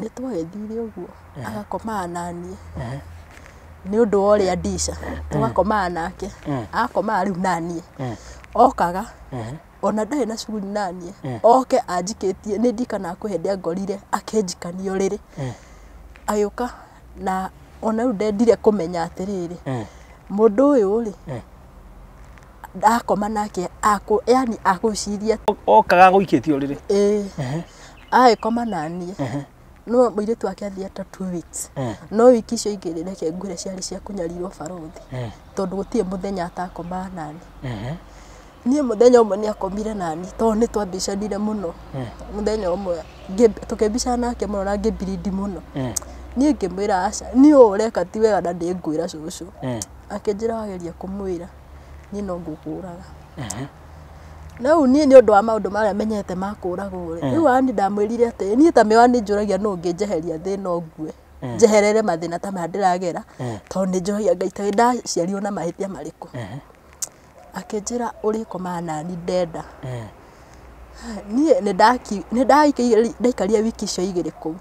Nĩ twagĩthire ũguo agakomaga naniĩ nĩ ũndũ wa ũrĩa ndica, tũgakomaga nake, agakomaga rĩu naniĩ. Okaga ona ndarĩ na cuguri naniĩ, oke anjikĩtie, nĩ ndirikanaga kwĩ hĩndĩ angorire akĩnjikania ũrĩrĩ. Agĩũka na ona rĩu ndendire kũmenya atĩrĩrĩ, mũndũ ũyũ rĩ, ndakoma nake yani agũciria okaga gũikĩtie ũrĩrĩ. Ĩĩ. Agĩkoma naniĩ. No mũirĩtu wake athiĩ ta 2 weeks. No wiki icio igĩrĩ reke ngwĩre ciarĩ cia kũnyarirwo barothi. Tondũ gũtirĩ mũthenya atakomaga naniĩ. Niĩ mũthenya ũmwe nĩ akomire naniĩ tondũ nĩ twambicanire mũno. Mũthenya ũmwe tũkĩmbicana nake mũno na ngĩmbirindi mũno. Niĩ ngĩmwĩra aca, niĩ ũũ ũreka ti wega na ndĩngwĩra cũcũ. Akĩnjĩra wageria kũmwĩra niĩ no ngũkũraga. Rĩu niĩ nĩ ũndũ wa maũndũ marĩa menyete ma kũragwo rĩ, rĩu ani ndamwĩrire atĩ niĩ ta mĩwa nĩ njũragia nũ ũngĩnjeheria thĩna ngue, njeherere mathĩna ta maya ndĩragera, tondũ nĩ njũragia Ngai ta ndaciarirwo na mahĩtia marĩkũ. Akĩnjĩra ũrĩkomaga nani ndenda. Niĩ nĩ ndaikarire wiki icio igĩrĩ kũu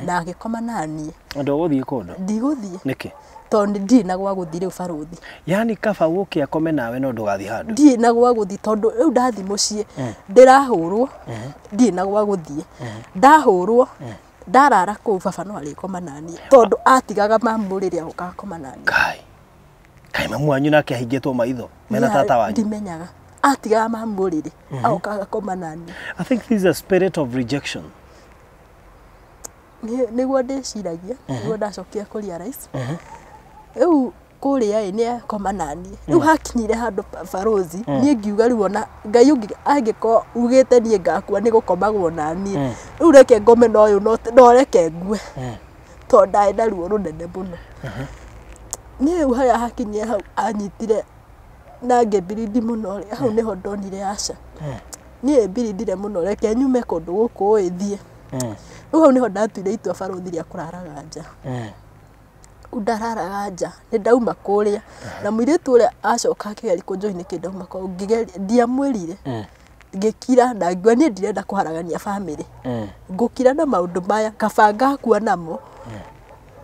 na agĩkoma naniĩ. Ndũgũthiĩ kũndũ? Ndigũthiĩ. Nĩkĩ? Tondũ ndirĩ na gwa gũthiĩ rĩu barothi. Yani kaba ũke akome nawe no ndũgathiĩ handũ? Ndirĩ na gwa gũthiĩ tondũ rĩu ndathiĩ mũciĩ ndĩrahũrwo, ndirĩ na gwa gũthiĩ. Ndahũrwo, ndarara kũu baba no arĩkoma naniĩ tondũ atigaga mamu rĩrĩa oka akoma naniĩ. Kai. Kai mamu wanyu nake ahingĩtwo maitho mena tata wanyu? Ndimenyaga. Atigaga mamu rĩrĩ agoka agakoma naniĩ. I think this is a spirit of rejection. Nĩguo ndĩciragia, nĩguo ndacokire kũrealize. Rĩu kũrĩa ĩ nĩ akoma naniĩ. Rĩu hakinyire handũ barothi, niĩ ngiuga rĩu ona Ngai angĩkorwo ugĩte niĩ ngakua nĩ gũkomagwo naniĩ. Rĩu reke ngome na ũyũ no reke ngue. Tondũ ndarĩ na ruo rũnene mũno. Niĩ rĩu harĩa hakinyire hau anyitire na ngĩmbirindi mũno rĩ, hau nĩho ndonire aca. Niĩ mbirindire mũno reke nyume kũndũ gũkũ ĩ thiĩ. Rĩu hau nĩho ndatuire itua barothi rĩa kũraraga nja. Ndararaga nja, nĩ ndauma kũrĩa na mũirĩtu ũrĩa acoka akĩgeria kũnjoin nĩkĩ ndauma kũu, ndiamwĩrire. Ngĩkira na ngiuga niĩ ndirenda kũharagania bamĩrĩ. Ngũkira na maũndũ maya, kaba ngakua namo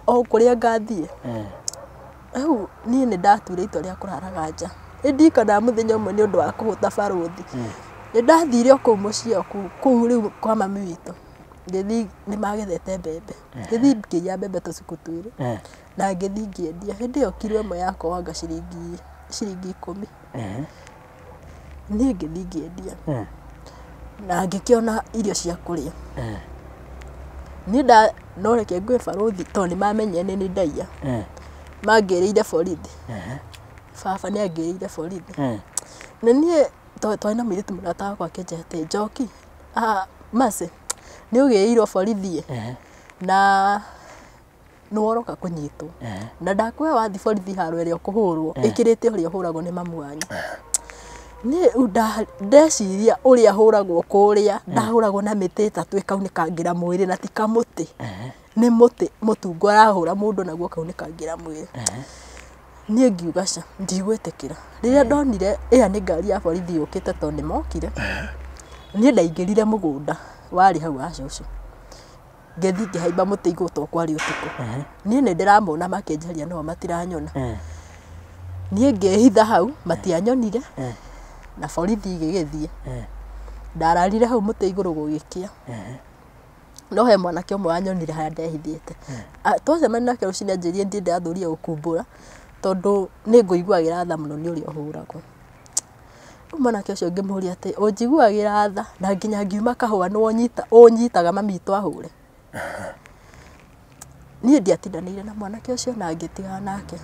o kũrĩa ngathiĩ. Rĩu niĩ nĩ ndatuire itua rĩa kũraraga nja. Nĩ ndirikanaga mũthenya ũmwe nĩ ũndũ wa kũhũta barothi. Nĩ ndathire o kũu mũciĩ o kũu rĩu kwa mami witũ. Ngĩthiĩ nĩ magethete mbembe. Ngĩthiĩ ngĩiya mbembe tũcuku twĩrĩ. Na ngĩthiĩ ngĩendia. Hĩndĩ ĩyo kiro ĩmwe yakwa wanga ciringi 10. Niĩ ngĩthiĩ ngĩendia na ngĩkĩona irio cia kũrĩa. Niĩ no reke ngwĩ barũthi tondũ nĩ mamenyire nĩ niĩ ndaiya. Mangĩrĩire borithi. Baba nĩ angĩrĩire borithi. Na niĩ twarĩ na mũirĩtu mũrata wakwa akĩnjĩra atĩ Njoki, Mercy, nĩ ũgĩrĩirwo borithi na nĩ woroka kũnyitwo. Na ndakũhe wathiĩ borithi haro ĩrĩa ũkũhũrwo ĩkĩrĩte ũrĩa ũhũragwo nĩ mamu wanyu. Niĩ ndeciria ũrĩa hũragwo kũrĩa, ndahũragwo na mĩtĩ ĩtatũ ĩkaunĩkangĩra mwĩrĩ na ti kamũtĩ. Nĩ mũtĩ mũtungu arahũra mũndũ naguo ũkaunĩkangĩra mwĩrĩ. Niĩ ngiuga ca, ndigwĩtĩkĩra. Rĩrĩa ndonire ĩyo nĩ ngari ya borithi yũkĩte tondũ nĩ mokire, niĩ ndaingĩrire mũgũnda warĩ hau wa cũcũ. Ngĩthiĩ ngĩhaimba mũtĩ igũrũ tondũ kwarĩ ũtukũ. Niĩ nĩ ndĩramona makĩnjaria no matiranyona. Niĩ ngĩhitha hau matianyonire na borithi igĩgĩthiĩ. Ndararire hau mũtĩ igũrũ gũgĩkĩa. No he mwanake ũmwe wanyonire harĩa ndehithĩte. Twacemania nake rũcinĩ anjĩrire ndiĩ ndĩrathũria gũkumbũra tondũ nĩ ngũiguagĩra tha mũno nĩ ũrĩa ũhũragwo. Rĩu mwanake ũcio ngĩmũria atĩ ũnjiguagĩra tha na nginya ngiuma kahũa nĩ ũnyitaga mami witũ ahũre. Niĩ ndiatindanĩire na mwanake ũcio na ngĩtigana nake.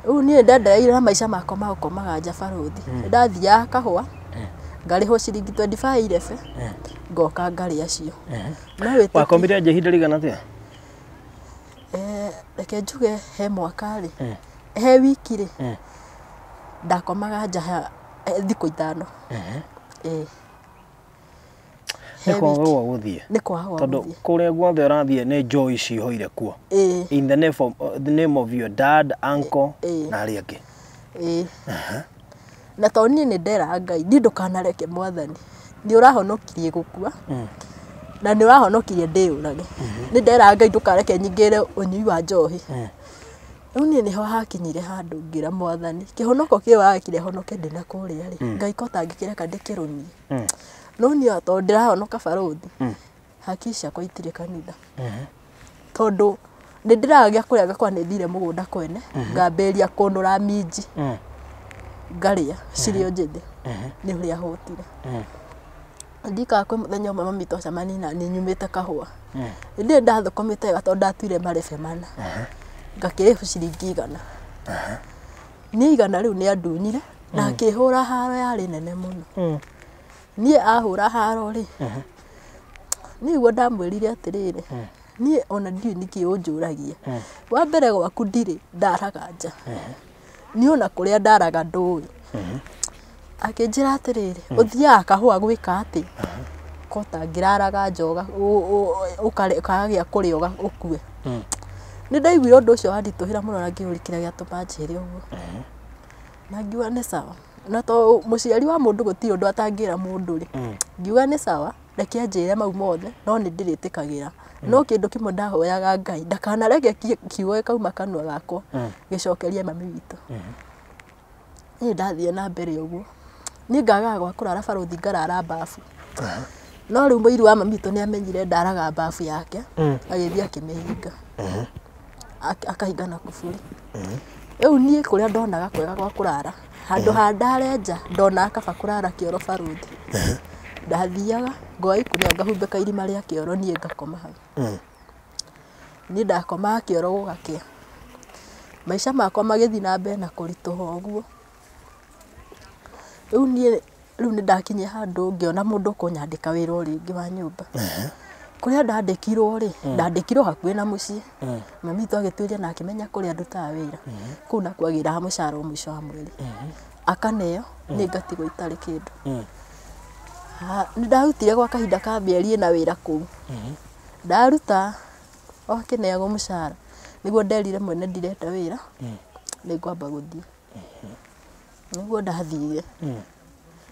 Rĩu niĩ ndendereire na maica makwa ma gũkomaga nja barũthi. Ndathiaga kahũa ngarĩhwo ciringi 25 irebe ngoka ngarĩa cio. No wĩtĩkie. Wakomire nja ihinda rĩigana atĩa? Reke njuge he mwaka rĩ, he wiki rĩ, ndakomaga nja thikũ 5. Nĩ kwaga gwa gũthiĩ. Nĩ kwaga gwa Tondũ gũthiĩ. kũrĩa guothe ũrathiĩ nĩ njohi cihũire kuo. In the name of your dad, uncle na arĩa angĩ. Na tondũ niĩ nĩ nderaga Ngai, niĩ ndũkanareke mwathani. Nĩ ũrahonokirie gũkua na nĩ ũrahonokirie ndĩyũrage. Nĩ nderaga Ngai ndũkareke nyingĩre ũnyui wa njohi. Rĩu niĩ nĩho hakinyire handũ ngĩra mwathani, kĩhonoko kĩu warekire honoke ndĩna kũrĩa rĩ, Ngai ko ũtangĩkĩreka ndĩkĩrũmie. No niĩ tondũ ndĩrahonoka barũthi, haki ciakwa itirĩ kanitha. Tondũ nĩ ndĩragĩa kũrĩa ngakora nĩ thire mũgũnda kwene, ngambĩrĩria kũnũra minji, ngarĩa cirĩ o njĩthĩ, nĩ ũrĩa hũtire. Ndikaga kwĩ mũthenya ũmwe mami twacemania na niĩ nyumĩte kahũa. Hĩndĩ ĩyo ndathũkũmĩte wega tondũ ndatuire marebe mana. Ngakĩrĩhwo ciringi 100. Niĩ 100 rĩu nĩ andunyire na akĩhũra haro yarĩ nene mũno. Niĩ ahũra haro rĩ, niĩ guo ndamwĩrire atĩrĩrĩ, niĩ ona ndiũĩ nĩkĩ ũnjũragia. Wa mbere gwaku ndirĩ ndaraga nja. Niĩ ona kũrĩa ndaraga ndũĩ. Akĩnjĩra atĩrĩrĩ, ũthiaga kahũa gwĩka atĩ? Ko tangĩraraga nja ũkaga gĩa kũrĩa ũkue. Nĩ ndaiguire ũndũ ũcio wanditũhĩra mũno na ngĩũria kĩrĩa gĩatũma njĩre ũguo. Na ngiuga nĩ sawa. Na tondũ mũciari wa mũndũ gũtirĩ ũndũ atangĩra mũndũ rĩ, ngiuga nĩ sawa, reke anjĩre mau mothe, no nĩ ndĩrĩtĩkagĩra. No kĩndũ kĩmwe ndahoyaga Ngai, ndakanareke kiugo gĩkauma kanua gakwa gĩcokerie mami witũ. Niĩ ndathiĩ na mbere ũguo. Niĩ ngagaga gwa kũrara barũthi ngarara bafu. No rĩu mũiru wa mami witũ nĩ amenyire ndaraga bafu yake, agĩthiĩ akĩmĩhinga. Akahinga na kuburi. Rĩu niĩ kũrĩa ndonaga kwega gwa kũrara, handũ ha ndare nja, ndonaga kaba kũrara kĩoro barũthi. Ndathiaga ngoya ikũnia ngahumbĩka irima rĩa kĩoro niĩ ngakoma hau. Niĩ ndakomaga kĩoro gũgakĩa. Maica makwa magĩthiĩ na mbere na kũritũha ũguo. Rĩu niĩ rĩu nĩ ndakinyia handũ ngĩona mũndũ ũkũnyandĩka wĩra o rĩngĩ wa nyũmba. Kũrĩa ndandĩkirwo rĩ, ndandĩkirwo hakuhĩ na mũciĩ. Mami witũ agĩtuĩria na akĩmenya kũrĩa ndutaga wĩra. Kũu nakuo agĩraga mũcara o mũico wa mweri. Akaneo, niĩ ngatigwo itarĩ kĩndũ. Nĩ ndarutire gwa kahinda ka mĩeri ĩna wĩra kũu. Ndaruta, o akĩneagwo mũcara. Nĩguo nderire mwene ndirenda wĩra, nĩ ngwamba gũthiĩ. Nĩguo ndathire.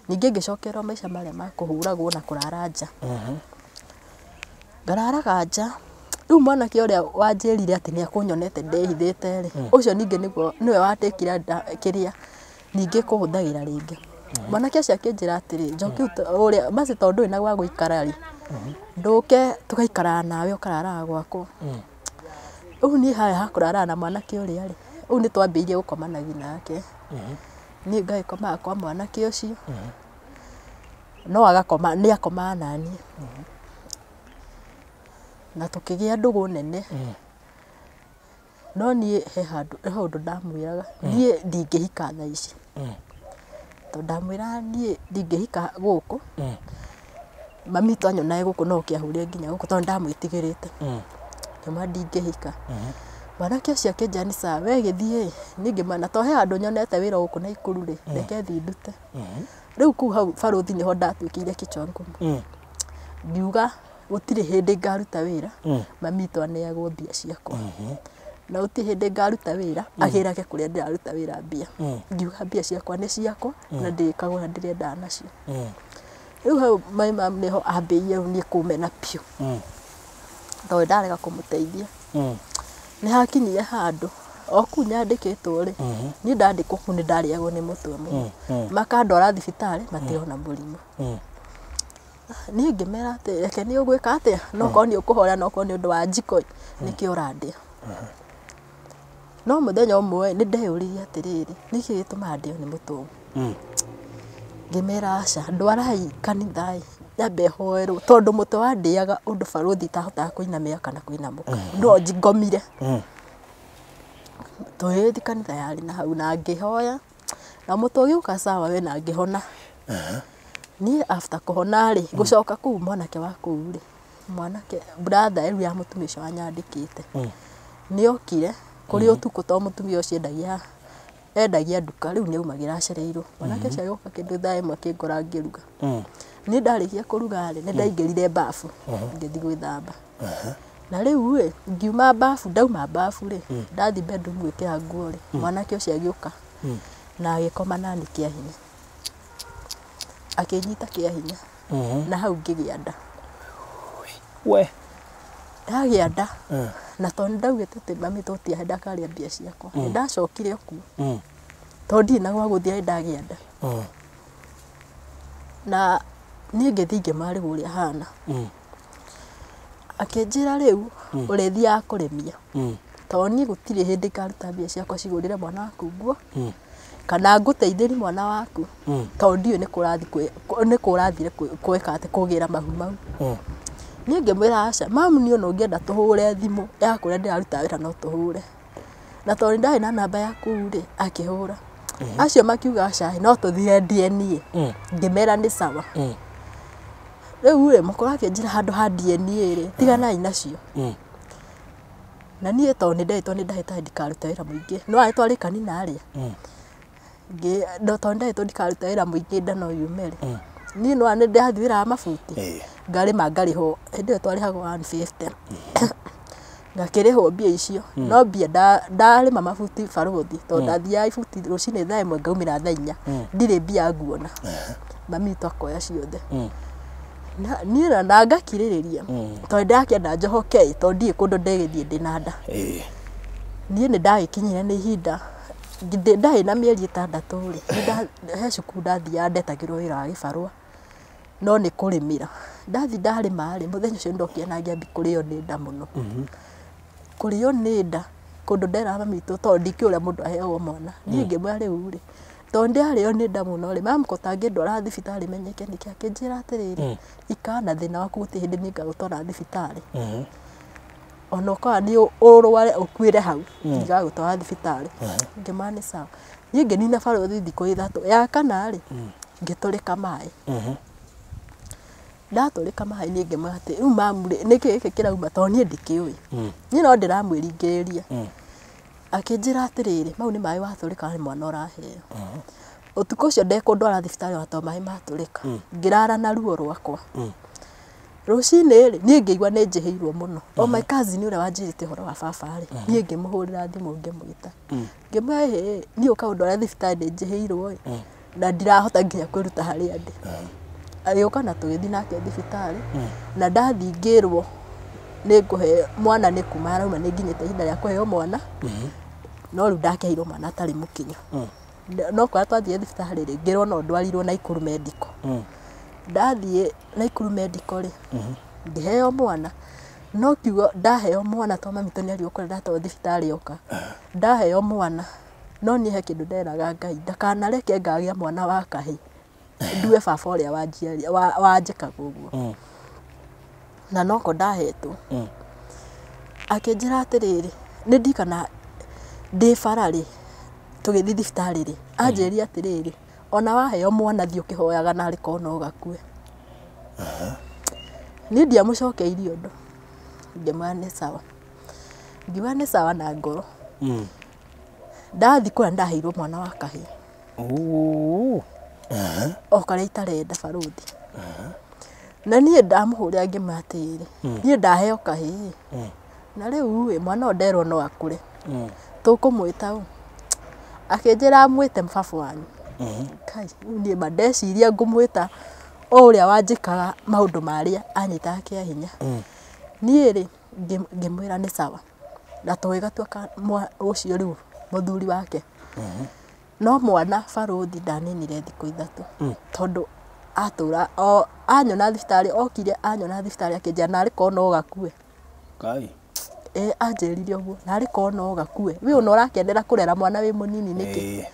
Ningĩ ngĩcokerwo maica marĩa ma kũhũragwo na kũrara nja. Ngararaga nja. Rĩu mwanake ũrĩa wanjĩrire atĩ nĩ akũnyonete ndĩhithĩte rĩ, ũcio ningĩ nĩguo nĩwe watĩkire kĩrĩa ningĩ kũhũthagĩra rĩngĩ. Mwanake ũcio akĩnjĩra atĩrĩ, Njoki ũrĩa Mercy tondũ ndũrĩ na gwa gũikara rĩ, ndũke tũgaikaraga nawe ũkararaga gwakwa. Rĩu niĩ harĩa ha kũraraga na mwanake ũrĩa rĩ, rĩu nĩ twambĩrĩirie gũkomanagia nake. Niĩ ngagĩkomaga kwa mwanake ũcio. No agakoma nĩ akomaga naniĩ. Na tũkĩgĩa ndũgũ nene. No niĩ he handũ he ũndũ ndamwĩraga niĩ ndingĩhika thaa ici. Tondũ ndamwĩraga niĩ ndingĩhika gũkũ. Mami witũ anyonaga gũkũ no oke ahũre nginya gũkũ tondũ nĩndamwĩtigĩrĩte. Ngĩmwĩra ndingĩhika. Mwanake ũcio akĩnjĩra nĩ sawa we gĩthiĩ niĩ ngĩmwĩra na to he handũ nyonete wĩra gũkũ Naikuru rĩ reke thiĩ ndute. Rĩu kũu hau barũthi nĩho ndatuĩkĩire kichwa ngumu. Ngiuga gũtirĩ hĩndĩ ngaruta wĩra mami witũ aneagwo mbia ciakwa. Na gũtirĩ hĩndĩ ngaruta wĩra agĩrage kũrĩa ndĩraruta wĩra mbia. Ngiuga mbia ciakwa nĩ ciakwa na ndĩkagũra ndĩrendaga nacio. Rĩu hau my mum nĩho ambĩrĩirie rĩu niĩ kũmena biũ. Tondũ ndarega kũmũteithia. Nĩ hakinyire handũ o kũu nyandĩkĩtwo rĩ niĩ ndandĩkwo kũu nĩ ndarĩagwo nĩ mũtwe mũno. Makandwara thibitarĩ matirona mũrimũ. Niĩ ngĩmera atĩ reke nĩ ũgwĩka atĩa no korwo nĩ ũkũhoya no korwo nĩ ũndũ wa njiko nĩkĩo ũrandĩa. No mũthenya ũmwe nĩ ndeyũririe atĩrĩrĩ nĩkĩ gĩtũmaga ndĩo nĩ mũtwe? Ngĩmera aca ndwarai kanitha ĩ nyambe hoerwo tondũ mũtwe wandĩaga ũndũ barũthi itahotaga kũinamĩrĩra kana kũinamũka. No ngomire. Tũgĩgĩthiĩ kanitha yarĩ na hau na ngĩhoya na mũtwe ũgĩũka sawa we na ngĩhona. Niĩ after kũhona rĩ gũcoka kũu mwanake wa kũu rĩ mwanake brother rĩu ya mũtumia ũcio wanyandĩkĩte nĩ okire kũrĩ ũtukũ tondũ mũtumia ũcio endagia nduka rĩu nĩ aumagĩra acereirwo. Mwanake ũcio agĩũka kĩndũ thaa ĩmwe akĩngora ngĩruga. Niĩ ndarĩkia kũruga rĩ nĩ ndaingĩrire bafu ngĩthiĩ gwĩthamba. Na rĩu rĩ ngiuma bafu ndauma bafu rĩ ndathiĩ bedroom gwĩkĩra nguo rĩ mwanake ũcio agĩũka na agĩkoma nani kĩa hinya. Akĩnyita kĩa hinya na hau ngĩgĩa nda. We. Ndagĩa nda na tondũ nĩ ndaugĩte atĩ mami tũtiahe ndakarĩa mbia ciakwa. Nĩ ndacokire o kuo. Tondũ ndirĩ na gwa gũthiĩ ndagĩa nda. Na niĩ ngĩthiĩ ngĩmarĩgwo ũrĩa hana. Akĩnjĩra rĩu ũrĩthiaga kũrĩmia. Tondũ niĩ gũtirĩ hĩndĩ ngaruta mbia ciakwa cigũrĩre mwana waku nguo kana ngũteithĩrie mwana waku tondũ ndiũĩ nĩ kũ ũrathire gwĩka atĩ kũgĩra mahu mau. Niĩ ngĩmwĩra aca mamu niĩ ona ũngĩenda tũhũre thimũ ya kũrĩa ndĩraruta wĩra no tũhũre. Na tondũ ndarĩ na namba ya kũu rĩ akĩhũra. Acio makiuga aca no tũthire DNA. Ngĩmera nĩ sawa. Rĩu rĩ mũkũrũ akĩnjĩra handũ ha DNA rĩ tiganai nacio. Na niĩ tondũ nĩ nderĩtwo nĩ ndagĩtarĩ ndikarute wĩra mũingĩ. No arĩ twarĩkani na arĩa. No tondũ nderĩtwo ndikarute wĩra mũingĩ nda no yume rĩ. Niĩ no nĩ ndĩrathiĩ wĩra wa mabuti. Ngarĩma ngarĩhwo hĩndĩ ĩyo twarĩhagwo 150. Ngakĩrĩhwo mbia icio. No mbia ndarĩma mabuti barũthi tondũ ndathiaga ibuti rũcinĩ thaa ĩmwe ngaumĩra thaa inya. Ndirĩ mbia nguona. Mami witũ akoya ciothe. Niĩ na ngakirĩrĩria tondũ ndĩrakĩenda njohoke tondũ ndirĩ kũndũ ndĩgĩthiĩ ndĩna nda. Niĩ nĩ ndagĩkinyire nĩ ihinda ndarĩ na mĩeri ĩtandatũ rĩ he cukuru ndathiaga ndetagĩrwo wĩra wa gĩbarũa no nĩ kũrĩmĩra. Ndathiĩ ndarĩma rĩ mũthenya ũcio nĩndokire na ngĩambia kũrĩo nĩ nda mũno. Kũrĩo nĩ nda kũndũ nderaga mami witũ tondũ ndikĩũĩ ũrĩa mũndũ aheagwo mwana. Niĩ ngĩmwĩra rĩu rĩ tondũ ndĩrarĩo nĩ nda mũno rĩ mamu ko ũtangĩndwara thibitarĩ menyeke nĩkĩ akĩnjĩra atĩrĩrĩ ikara na thĩna waku gũtirĩ hĩndĩ niĩ ngagũtwara thibitarĩ. Ona ũkorwo nĩ ũrware ũkuĩre hau ndigagũtwara thibitarĩ. Ngĩmwĩra nĩ sawa. Niĩ ngĩnina barũthi thikũ ithatũ ya kana rĩ ngĩtũrĩka maĩ. Ndatũrĩka maĩ niĩ ngĩmwĩra atĩ rĩu mamu rĩ nĩkĩ gĩkĩ kĩrauma tondũ niĩ ndikĩũĩ. Niĩ no ndĩramwĩringĩrĩria. Akĩnjĩra atĩrĩrĩ mau nĩ maĩ watũrĩka nĩ mwana ũraheo. Ũtukũ ũcio ndekũndwara thibitarĩ ona tondũ maĩ matũrĩka. Ngĩrara na ruo rwakwa. Rũcinĩ rĩ niĩ ngĩigua nĩ njĩhĩirwo mũno. O my cousin ũrĩa wanjĩrĩte ũhoro wa baba rĩ niĩ ngĩmũhũrĩra thimũ ngĩmwĩta. Ngĩmwĩra ĩhĩ niĩ ũka ũndware thibitarĩ nĩ njĩhĩirwo ĩ na ndirahota nginya kwĩruta harĩa ndĩ. Agĩũka na tũgĩthiĩ nake thibitarĩ na ndathiĩ ngĩrwo nĩ ngũheo mwana nĩ kuma arauma nĩ nginyĩte ihinda rĩa kũheo mwana no rĩu ndakĩheirwo mwana atarĩ mũkinyu. No kũrĩa twathire thibitarĩ rĩ ngĩrwo no ndwarirwo Naikuru Medical. Ndathiĩ Naikuru Medical rĩ ngĩheo mwana no kiugo ndaheo mwana tondũ mami witũ nĩ ariũa kũrĩa ndatwarwo thibitarĩ oka. Ndaheo mwana No niĩ he kĩndũ nderaga Ngai ndakanareke ngagĩa mwana wa kahĩ ndue baba ũrĩa wanjiaria wanjĩkaga ũguo. Na noko ndahetwo. Akĩnjĩra atĩrĩrĩ nĩ ndikana ndĩ bara rĩ tũgĩthiĩ thibitarĩ rĩ anjĩrire atĩrĩrĩ ona waheo mwana thiĩ ũkĩhoyaga narĩ korwo no gakue. Niĩ ndiamũcokeirie ũndũ ngĩmwĩra nĩ sawa. Ngiuga nĩ sawa na ngoro. Ndathi kũrĩa ndaheirwo mwana wa kahĩĩ. O karĩa itarenda barũthi. Na niĩ ndamũhũrĩra ngĩmwĩra atĩrĩrĩ niĩ ndaheo kahĩĩ na rĩu ĩ mwana ũyũ nderwo no akũre tũkũmwĩta ũ. Akĩnjĩra amwĩte baba wanyu. Kai rĩu niĩ ma ndeciria ngũmwĩta o ũrĩa wanjĩkaga maũndũ marĩa anyitaga kĩa hinya. Niĩ rĩ ngĩmwĩra nĩ sawa na tũgĩgatua ũcio rĩu mũthuri wake. No mwana barũthi ndaninire thikũ 3 tondũ atũra o anyona thibitarĩ okire anyona thibitarĩ akĩnjĩra narĩ korwo no gakue. Kai. Anjĩrire ũguo narĩ korwo no gakue we ona ũrakenera kũrera mwana wĩ mũnini nĩkĩ.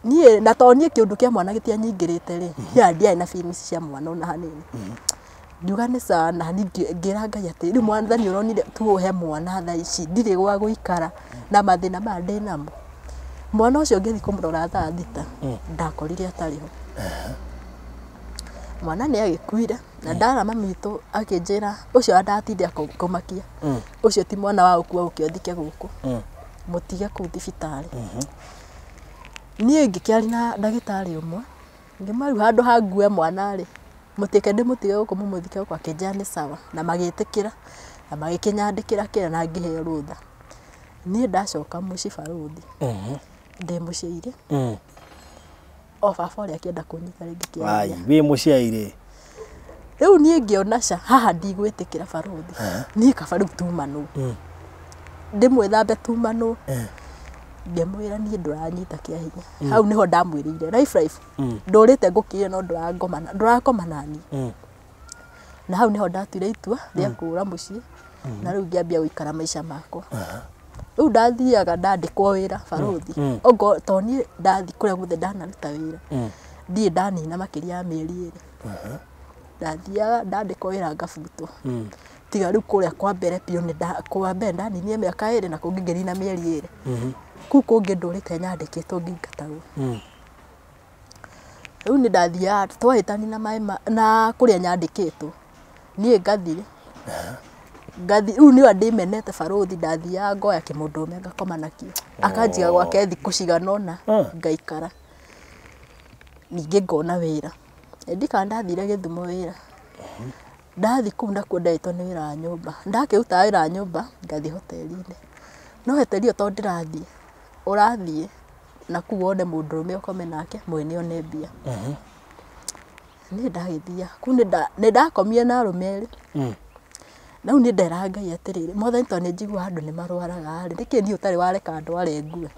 Niĩ na to niĩ kĩũndũ kĩa mwana gĩtianyingĩrĩte rĩ niĩ ndiarĩ na feelings cia mwana ona hanini. Ngiuga nĩ sawa na ngĩra Ngai atĩ rĩu mwathani ũronire tu ũhe mwana thaa ici ndirĩ gwa gũikara na mathĩna maya ndĩ namo. Mwana ũcio ngĩthiĩ kũmũrora thaa 6 ndakorire atarĩ ho. Mwana nĩ agĩkuire na ndara mami witũ akĩnjĩra ũcio ndatinde kũmakia ũcio ti mwana wa gũkua ũke ũthike gũkũ mũtige kũu thibitarĩ. Niĩ ngĩkĩaria na ndagĩtarĩ ũmwe ngĩmwĩra rĩu handũ ha ngue mwana rĩ mũtike ndĩmũtige gũkũ mũmũthike gũkũ akĩnjĩra nĩ sawa na magĩtĩkĩra na magĩkĩnyandĩkĩra kĩrĩa na ngĩheo rũtha. Niĩ ndacoka mũciĩ barũthi ndĩ mũciaire o baba ũrĩa akĩenda kũnyita rĩngĩ kĩa hinya. Wĩ mũciaire. Rĩu niĩ ngĩona ca haha ndigwĩtĩkĩra barũthi niĩ kaba rĩu tumanwo ndĩmwĩthambe tumanwo ngĩmwĩra niĩ ndũranyita kĩa hinya. Hau nĩho ndamwĩrĩire life ndũrĩte ngũkire no ndũrakoma naniĩ. Na hau nĩho ndatuire itua rĩa kũra mũciĩ na rĩu ngĩambia gũikara maica makwa. Rĩu ndathiaga ndandĩkwo wĩra barũthi ongo to niĩ ndathi kũrĩa guothe ndanaruta wĩra ndirĩ ndanina makĩria ya mĩeri 2. Ndathiaga ndandĩkwo wĩra ngabutwo tiga rĩu kũrĩa kwa mbere biũ nĩ kwa mbere ndaninire mĩaka 2 na kũngĩ ngĩnina mĩeri 2. Kũu kũngĩ ndũrĩte nyandĩkĩtwo ngĩingatagwo. Rĩu nĩ ndathiaga twahĩtani na maĩ na kũrĩa nyandĩkĩtwo niĩ ngathiĩ rĩu nĩwe ndĩmenete barũthi ndathiaga ngoya kĩmũndũrũme ngakoma nakĩo akanjiga gwake thikũ cigana ũna ngaikara ningĩ ngona wĩra. Ndikana ndathire Gĩthumo wĩra ndathi kũu nakuo ndetwo nĩ wĩra wa nyũmba ndakĩrutaga wĩra wa nyũmba ngathiĩ hoteli-inĩ no hoteli ĩyo tondũ ndĩrathiĩ ũrathiĩ na kũu wone mũndũrũme ũkome nake mwene one mbia. Niĩ ndagĩthiaga kũu nĩ ndakomire na arũme erĩ. Na rĩu nĩ nderaga Ngai atĩrĩrĩ mwathani tondũ nĩ njiguaga andũ nĩ marwaraga rĩ nĩkĩ niĩ ũtarĩ wareka ndware ngue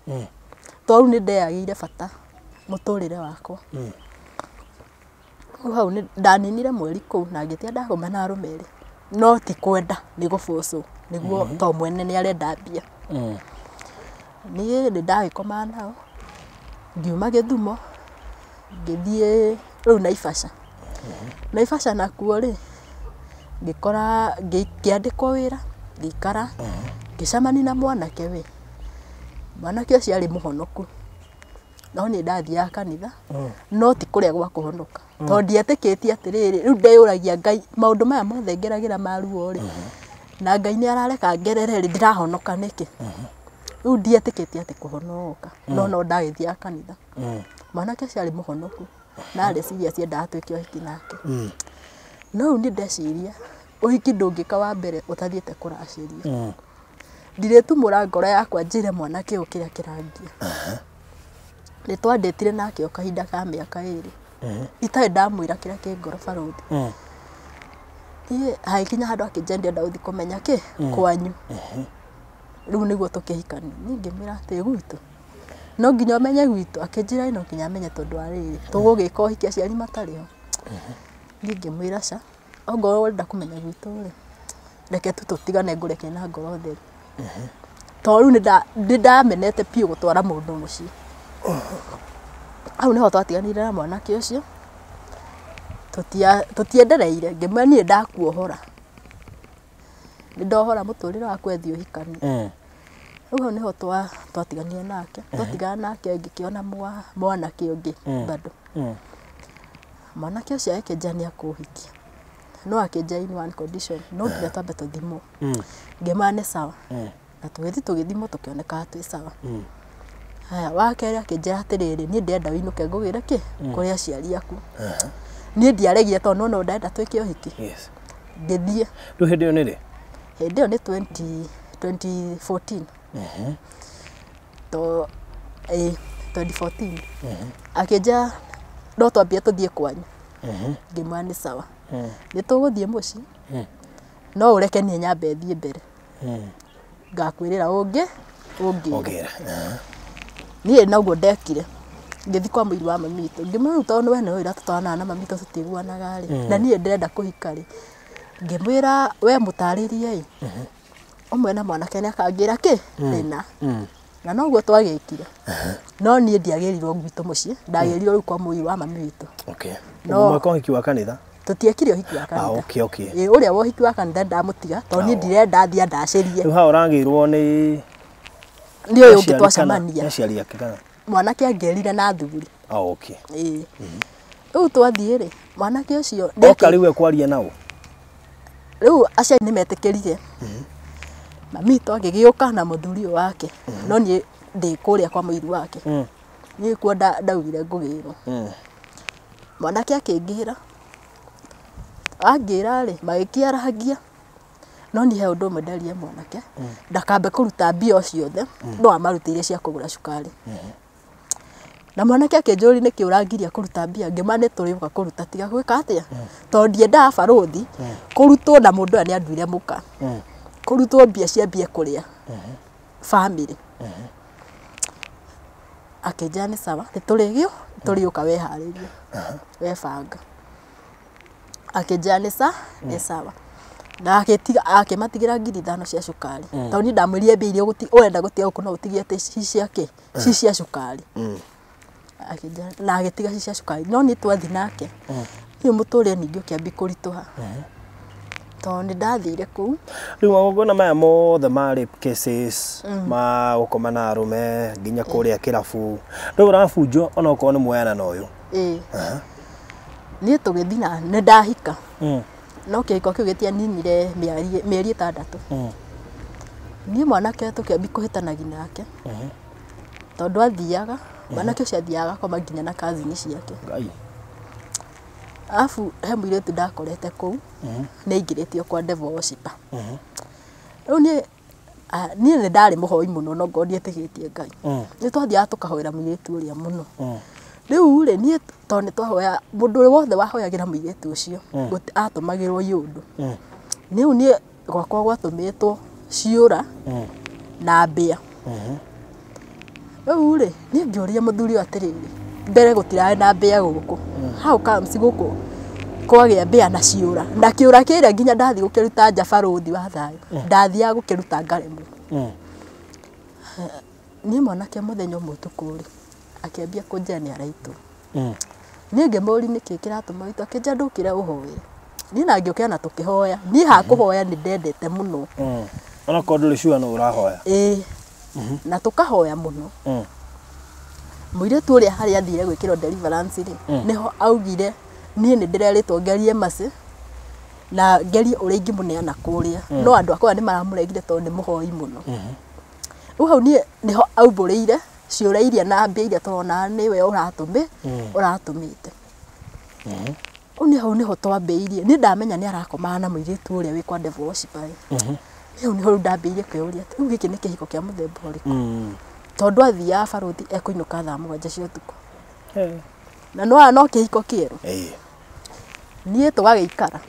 tondũ rĩu nĩ ndeyagĩire bata mũtũrĩre wakwa. Rĩu hau ndaninire mweri kũu na ngĩtiga ndakoma na arũme erĩ no ti kwenda nĩ gũbũcwo nĩguo to mwene nĩ arenda mbia. Niĩ nĩ ndagĩkomaga nao ngiuma Gĩthumo ngĩthiĩ rĩu Naivasha. Naivasha nakuo rĩ ngĩkora ngĩandĩkwo wĩra ngĩikara ngĩcemania na mwanake we. Mwanake ũcio arĩ mũhonoku no niĩ ndathiaga kanitha no ti kũrĩa gwa kũhonoka tondũ ndietĩkĩtie atĩrĩrĩ rĩu ndeyũragia Ngai maũndũ maya mothe ngeragĩra ma ruo rĩ na Ngai nĩ arareka ngerere rĩ ndĩrahonoka nĩkĩ. Rĩu ndietĩkĩtie atĩ kũhonoka no no ndagĩthiaga kanitha. Mwanake ũcio arĩ mũhonoku na arĩ serious endaga tuĩke ũhiki nake. No rĩu nĩ ndeciria ũhiki ndũngĩka wa mbere ũtathiĩte kũracĩria. Ndirĩtumũra ngoro yakwa njĩre mwanake ũyũ kĩrĩa kĩrangia. Nĩ twandĩtire nake o kahinda ka mĩaka 2 itarĩ ndamwĩra kĩrĩa kĩ ngoro barũthi. Niĩ hagĩkinya handũ akĩnjĩra ndĩrenda gũthiĩ kũmenya kĩ kwanyu rĩu nĩguo tũkĩhikania. Niĩ ngĩmwĩra atĩ gwitũ no nginya ũmenye gwitũ akĩnjĩra no nginya amenye tondũ wa rĩrĩ tũgũgĩka ũhiki aciari matarĩ ho. Niĩ ngĩmwĩra ca ongorwo ũrenda kũmenya gwitũ rĩ reke tu tũtigane ngũreke na ngoro theru. Tondũ rĩu nĩ ndamenete biũ gũtwara mũndũ mũciĩ. Hau nĩho twatiganire na mwanake ũcio. Tũtiendereire ngĩmwĩra niĩ ndakuohora. Nĩ ndohora mũtũrĩre waku ethiĩ ũhikanie. Rĩu hau nĩho twatiganire nake. Twatigana nake ngĩkĩona mwanake ũngĩ bado. Mwanake ũcio agĩkĩnjĩra nĩ akũhikia. No akĩnjĩra in one condition, no nginya twambe tũthimwo. Ngĩmwĩra nĩ sawa. Na tũgĩthiĩ tũgĩthimwo tũkĩoneka twĩ sawa. Haya, wa kerĩ akĩnjĩra atĩrĩrĩ, niĩ ndĩrenda wĩinũke ngũgĩre kĩ kũrĩ aciari aku. Niĩ ndiaregire tondũ no ndenda twĩke ũhiki. Yes. Ngĩthiĩ. Rĩu hĩndĩ ĩyo nĩ rĩ? Hĩndĩ ĩyo nĩ 2014. To 2014. Akĩnjĩra no twambie tũthiĩ kwanyu. Ngĩmwĩra nĩ sawa. Nĩ tũgũthiĩ mũciĩ. No ũreke niĩ nyambe thiĩ mbere. Ngakwĩrĩra ũngĩ ũngĩra. Niĩ noguo ndekire. Ngĩthiĩ kwa mũiri wa mami witũ. Ngĩmwĩra rĩu tondũ we nĩwe ũrĩa tũtwaranaga na mami witũ tũtiiguanaga rĩ. Na niĩ ndĩrenda kũhika rĩ. Ngĩmwĩra we mũtarĩrie ĩ. Ũmwe na mwanake nĩ akangĩra kĩ thĩna. Na noguo twagĩkire. No niĩ ndiagĩrirwo gwitũ mũciĩ, ndagĩrirwo rĩu kwa mũiri wa mami witũ. Okay. No mweka ũhiki wa kanitha? Tũtiekire ũhiki wa kanitha. Okay, okay. Ĩ ũrĩa wa ũhiki wa kanitha ndamũtiga tondũ niĩ ndirenda thiĩ andacĩrie. Rĩu hau ũragĩirwo nĩ nĩ ũyũ ũngĩ twacemania. Nĩ aciari ake kana? Mwanake angĩrire na athuri. Okay. Ĩ. Rĩu twathiĩ rĩ, mwanake ũcio oka rĩu ekwaria nao. Rĩu aciari nĩ metĩkĩrire. Mami witũ agĩgĩũka na mũthuri ũyũ wake. No niĩ ndĩ kũrĩa kwa mũiri wake. Niĩ kuo ndaugire ngũgĩrwo. Mwanake akĩngĩra. Angĩra rĩ, magĩkĩarangia. No niĩ he ũndũ ũmwe nderire mwanake, ndakambe kũruta mbia o ciothe, no amarutĩire cia kũgũra cukari. Na mwanake akĩnjũria nĩkĩ ũrangiria kũruta mbia, ngĩmwĩra nĩ tũrĩũka kũruta tiga gwĩka atĩa. Tondũ ndiendaga barũthi kũrutwo na mũndũ ũyũ nĩ anduire mũka. Kũrutwo mbia ciambie kũrĩa bamĩrĩ. Akĩnjĩra nĩ sawa, nĩ tũrĩgĩo, tũrĩũka weharĩrie, webanga. Akĩnjĩra nĩ sawa. Na agĩtiga akĩmatigĩra 5,000 cia cukari. Tondũ niĩ ndamwĩrire mbia iria ũrenda gũtiga gũkũ no ũtigie atĩ ci cia kĩ? Ci cia cukari. Akĩnjĩra na agĩtiga ci cia cukari. No niĩ twathiĩ nake. Niĩ mũtũrĩre ningĩ ũkĩambia kũritũha. Tondũ nĩ ndathire kũu. Rĩu magongona maya mothe ma rape cases, ma gũkoma na arũme nginya kũrĩa kĩrabu. Rĩu ũrabunjwo ona okorwo nĩ muoyana na ũyũ. Ĩĩ. Niĩ tũgĩthiĩ na nĩ ndahika. No kĩhiko kĩu gĩtianinire mĩeri 6. Niĩ mwanake tũkĩambia kũhĩtanagia nake. Tondũ athiaga, mwanake ũcio athiaga agakoma nginya na cousin ciake. Ngai. Arabu he mũirĩtu ndakorete kũu, nĩ aingĩrĩtio kwa devil worshipper. Rĩu niĩ nĩ ndarĩ mũhoi mũno no ngorwo ndietĩkĩtie Ngai. Nĩ twathiaga tũkahoera mũirĩtu ũrĩa mũno. Rĩu rĩ niĩ tondũ nĩ twahoya mũndũ ũrĩa wothe wahoyagĩra mũirĩtu ũcio atũmagĩrwo iũndũ. Rĩu niĩ gwakwa gwatũmĩtwo ciũra na mbĩa. Rĩu rĩ niĩ ngĩũria mũthuri ũyũ atĩrĩrĩ, mbere gũtirarĩ na mbĩa gũkũ. How comes gũkũ kwagĩa mbĩa na ciũra? Na kĩũra kĩrĩa nginya ndathiĩ gũkĩruta nja barũthi wa thayũ, ndathiaga gũkĩruta ngaremwo. Niĩ mwanake mũthenya ũmwe ũtukũ rĩ, akĩambia kũnjĩra nĩ araitwo. Niĩ ngĩmũũria nĩkĩ kĩratũma ũitwo, akĩnjĩra ndũkĩre ũhoere. Niĩ na ngĩũkĩra na tũkĩhoya. Niĩ hakũhoya nĩ ndendete mũno. Ona korwo ndũrĩ sure nũ ũrahoya. Ĩĩ. Na tũkahoya mũno. Mũirĩtu ũrĩa harĩa athire gwĩkĩrwo deliverance rĩ, nĩho augire niĩ nĩ ndĩrerĩtwo ngerie mercy na ngerie ũrĩa ingĩmũneana kũrĩa. No andũ akwa nĩ maramũregire tondũ nĩ mũhoi mũno. Rĩu hau niĩ nĩho aumbũrĩire ciũra iria na mbia iria tũrona nĩwe ũratũmĩte. Rĩu nĩ hau nĩho twambĩrĩirie. Niĩ ndamenya nĩ arakomaga na mũirĩtu ũrĩa wĩ kwa devil worshipper rĩ. Hau nĩho rĩu ndambĩrĩirie kwĩyũria atĩ rĩu gĩkĩ nĩ kĩhiko kĩa mũthemba ũrĩkũ. Tondũ athiaga barũthi ekũinũka thaa 7 cia ũtukũ. Na no kĩhiko kĩerũ. Niĩ tũgagĩikara.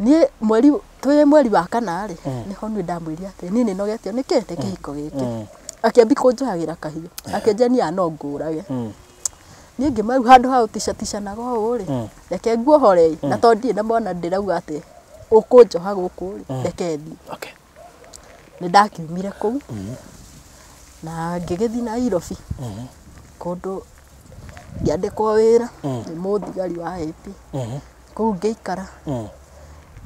Niĩ twĩ mweri wa 4 rĩ, nĩho niĩ ndamwĩrire atĩ niĩ nĩnogetio nĩkĩ nĩ kĩhiko gĩkĩ. Akĩambia kũnjohagĩra kahiũ. Akĩnjĩra niĩ no ngũrage. Niĩ ngĩmwĩra rĩu handũ ha gũticaticanaga ũũ rĩ, reke nguohore ĩ, na tondũ ndirĩ na mwana ndĩrauga atĩ ũkũnjoha gũkũ rĩ, reke thiĩ. Okay. Nĩ ndakiumire kũu na ngĩgĩthiĩ Nairobi kũndũ ngĩandĩkwo wĩra nĩ mũthigari wa AP. Kũu ngĩikara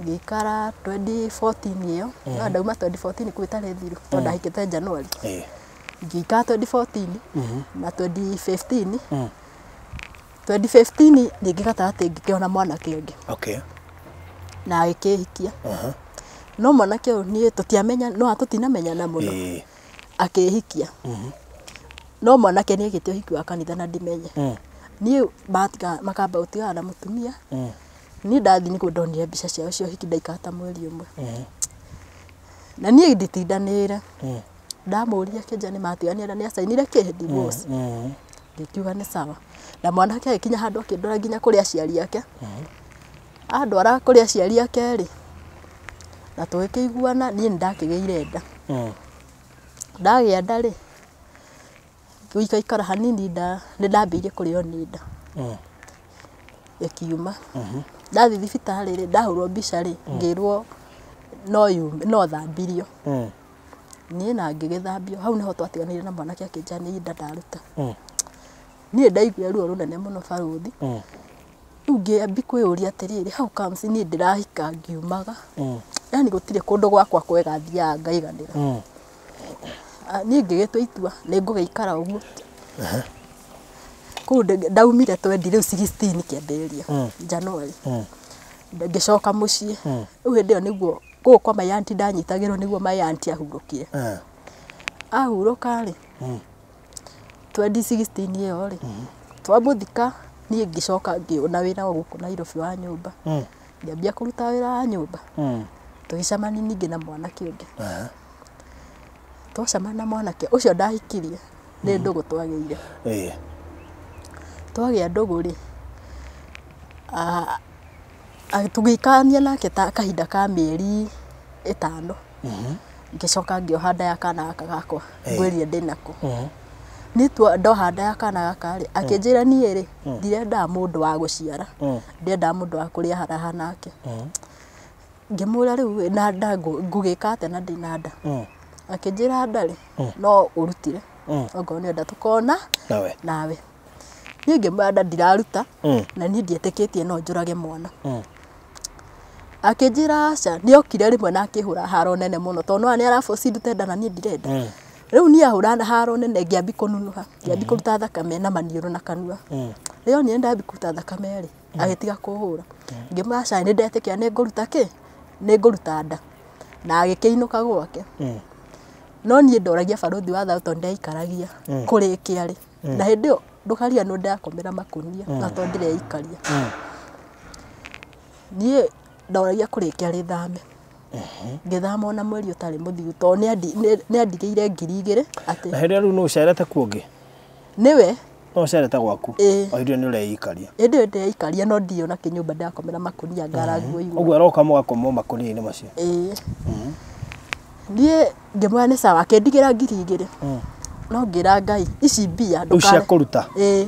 ngĩikara 2014 ĩyo no ndauma 2014 kũu ĩtarĩ thiru tondũ ndahikĩte January. Ngĩikara 2014 na 2015. 2015 ningĩ gatagatĩ ngĩkĩona mwanake ũngĩ. Okay. Na agĩkĩhikia. No mwanake ũyũ niĩ tũtiamenya no tũtinamenyana mũno. Akĩhikia. No mwanake nĩ ekĩte ũhiki wa kanitha na ndimenye. Niĩ makamba gũtigana na mũtumia. Niĩ ndathiĩ nĩkuo ndonire mbica ciao cia ũhiki ndaikara ta mweri ũmwe. Na niĩ nditindanĩire. Ndamũria kĩnja nĩ matiganire na nĩ acainire kĩ divorce. Ngĩkiuga nĩ sawa. Na mwanake agĩkinya handũ akĩndwara nginya kũrĩ aciari ake. Andwara kũrĩ aciari ake rĩ, na tũgĩkĩiguana niĩ nĩ ndakĩgĩire nda. Ndagĩa nda rĩ, gũikaikara hanini nda nĩ ndambĩrĩirie kũrĩo nĩ nda. Ĩkiuma. Ndathiĩ thibitarĩ rĩ, ndahũrwo mbica rĩ, ngĩrwo no yume, no thambirio. Niĩ na ngĩgĩthambio. Hau nĩho twatiganĩire na mwanake akĩnjĩra nĩ nda ndaruta. Niĩ ndaiguire ruo rũnene mũno barũthi. Rĩu ngĩambi kwĩyũria atĩrĩrĩ, how comes niĩ ndĩrahika ngiumaga. Yaani gũtirĩ kũndũ gwakwa kwega thiaga ngaiganĩra. Niĩ ngĩgĩtua itua nĩ ngũgĩikara ũguo. Kũu ndaumire 20 rĩu 16 kĩambĩrĩria January. Ngĩcoka mũciĩ. Rĩu hĩndĩ ĩyo nĩguo gũkũ kwa my auntie ndanyitagĩrwo nĩguo my auntie ahurũkire. Ahurũka rĩ, 2016 ĩyo rĩ, twamũthika niĩ ngĩcoka ngĩona wĩra wa gũkũ Nairobi wa nyũmba. Ngĩambia kũruta wĩra wa nyũmba. Tũgĩcemania ningĩ na mwanake ũngĩ. Twacemania na mwanake ũcio ndahikirie nĩ ndũgũ twagĩire. Twagĩa ndũgũ rĩ, tũgĩikarania nake ta kahinda ka mĩeri 5. Ngĩcoka ngĩoha nda ya kana gaka gakwa ngwĩrire ndĩnako. Niĩ ndoha nda ya kana gaka rĩ, akĩnjĩra niĩ rĩ, ndirendaga mũndũ wa gũciara, ndirendaga mũndũ wa kũrĩa haraha nake. Ngĩmwĩra rĩu na nda ngũgĩka atĩa na ndĩna nda. Akĩnjĩra nda rĩ, no ũrutire okorwo nĩ nda tũkona nawe. Niĩ ngĩmwĩra nda ndiraruta na niĩ ndietĩkĩtie no njũrage mwana. Akĩnjĩra aca, nĩokire rĩmwe na akĩhũra haro nene mũno tondũ nĩwona nĩ ndute nda na niĩ ndirenda. Rĩu niĩ ahũra haro nene ngĩambi kũnunuha, ngĩambi kũruta thakame na maniũrũ na kanua. Rĩo niĩ ndambi kũruta thakame rĩ, agĩtiga kũhũra. Ngĩmwĩra aca nĩ ndetĩkia nĩ ngũruta kĩ? Nĩ ngũruta nda. Na agĩkĩinũka gwake. No niĩ ndoragia barũthi wa thayũ tondũ ndeikaragia kũrĩkia rĩ. Na hĩndĩ ĩyo ndũkariganĩrwo ndakomera makũnia na tondũ ndĩreikaria. Niĩ ndoragia kũrĩkia rĩ thame. Ngĩthama ona mweri ũtarĩ mũthiru tondũ nĩ andigĩire 2,000 atĩ. Na hĩndĩ ĩyo rĩu nĩ ũcerete kuo ũngĩ? Nĩwe. No ũcerete gwaku? O hĩndĩ ĩyo nĩ ũreikaria? Hĩndĩ ĩyo ndĩreikaria no ndirĩ ona kĩnyũmba ndĩrakomera makũnia ngara nguo igũrũ. Ũguo aroka mũgakomwo makũnia-inĩ macio? Ĩĩ. Niĩ ngĩmwĩra nĩ sawa, akĩndigĩra 2,000. No ngĩra Ngai ici mbia ndũkare. Cia kũruta? Ĩĩ.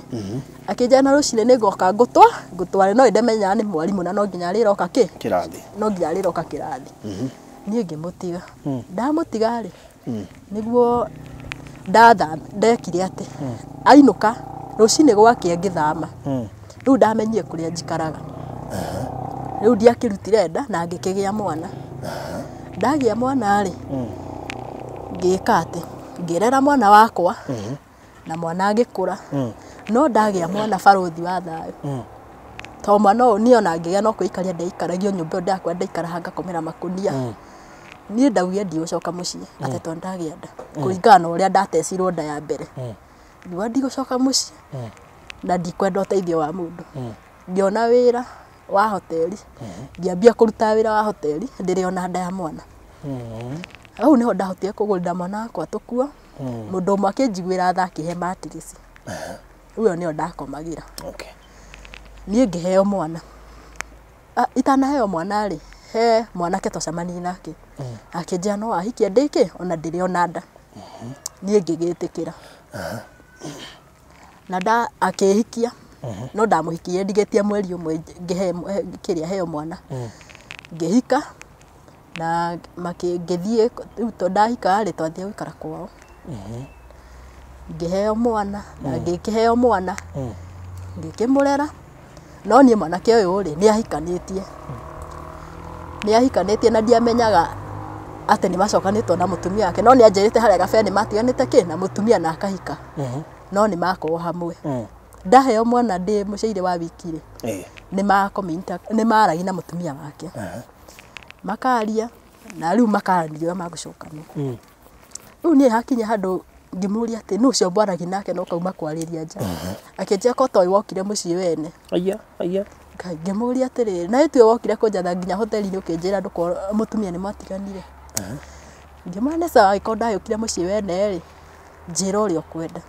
Akĩnjĩra na rũcinĩ nĩ ngoka ngũtware no nĩndamenyaga nĩ mwarimũ na no nginya arĩroka kĩ? Kĩrathi. No nginya arĩroka kĩrathi. Niĩ ngĩmũtiga. Ndamũtiga rĩ, nĩguo ndekire atĩ ainũka rũcinĩ gwakĩa ngĩthama. Rĩu ndamenyire kũrĩa njikaraga. Rĩu ndiakĩrutire nda na ngĩkĩgĩa mwana. Ndagĩa mwana rĩ, ngĩka atĩ ngĩrera mwana wakwa na mwana agĩkũra. No ndagĩa mwana barũthi wa thayũ. Tondũ mwana ũyũ niĩ ona ngĩgĩa no kwĩikaria ndeikaragio nyũmba ĩyo ndakwa ndaikara ngakomera makũnia. Niĩ ndaugire ndigũcoka mũciĩ atĩ tondũ ndagĩa nda kũringana na ũrĩa ndatecirwo nda ya mbere. Ngiuga ndigũcoka mũciĩ na ndikwenda ũteithio wa mũndũ. Ngĩona wĩra wa hoteli, ngĩambia kũruta wĩra wa hoteli ndĩrĩ ona nda ya mwana. Hau nĩho ndahotire kũgũrĩra mwana wakwa tũkuo. Mũndũ ũmwe akĩnjiguĩra tha akĩhe matirisi. Rĩu ĩyo nĩyo ndakomagĩra. Niĩ ngĩheo mwana. Itanaheo mwana rĩ, he mwanake twacemanirie nake. Akĩnjĩra no ahikie ndĩkĩ ona ndĩrĩ ona nda. Niĩ ngĩgĩtĩkĩra. Na nda akĩhikia. No ndamũhikirie ndigĩtie mweri ũmwe ngĩhe kĩrĩa heo mwana. Ngĩhika Na ngĩthiĩ rĩu to ndahika rĩ twathiĩ gũikara kwao. Ngĩheo mwana na ngĩkĩheo mwana ngĩkĩmũrera no niĩ mwanake ũyũ rĩ nĩ ahikanĩtie. Nĩ ahikanĩtie na ndiamenyaga atĩ nĩ macokanĩtwo na mũtumia wake no nĩ anjĩrĩte harĩa gabere nĩ matiganĩte kĩ na mũtumia na akahika no nĩ makorwo hamwe. Ndaheo mwana ndĩ mũcaire wa wiki rĩ nĩ maragia na mũtumia wake makaria na rĩu makaranĩria ũrĩa magũcokana. Rĩu niĩ hakinya handũ ngĩmũria atĩ nũ ũcio mbwaragia nake no kauma kwarĩria nja. Akĩnjĩra ko toĩ wokire mũciĩ wene. Aya aya. Ngĩmũria atĩrĩrĩ na ĩtue wokire kũnjatha nginya hoteli-inĩ ũkĩnjĩra ndũkorwo mũtumia nĩ mwatiganire. Ngĩmwĩra nĩ sawa angĩkorwo ndagĩũkire mũciĩ wene rĩ njĩra ũrĩa ũkwenda.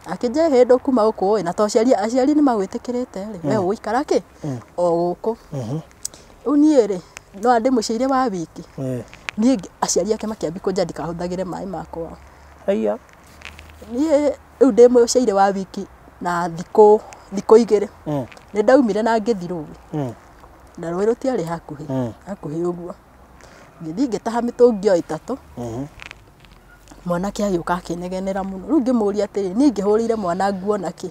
Akĩnjĩra hĩndĩ ũkuma gũkũ ĩ na to aciari nĩ magwĩtĩkĩrĩte rĩ we ũgũikara kĩ o gũkũ. Rĩu niĩ rĩ no ndĩ mũciĩ wa wiki. Niĩ aciari ake makĩambia kũnjĩra ndikahũthagĩre maĩ makwa. Aya. Niĩ rĩu ndĩ mũciĩ wa wiki na thikũ igĩrĩ. Nĩ ndaumire na ngĩthiĩ rũĩ. Na rũĩ rũtiarĩ hakuhĩ hakuhĩ ũguo. Ngĩthiĩ ngĩtaha mĩtũngi o ĩtatũ. Mwanake agĩũka akĩnegenera mũno. Rĩu ngĩmũria atĩrĩ niĩ ngĩhũrĩire mwana nguo nakĩ?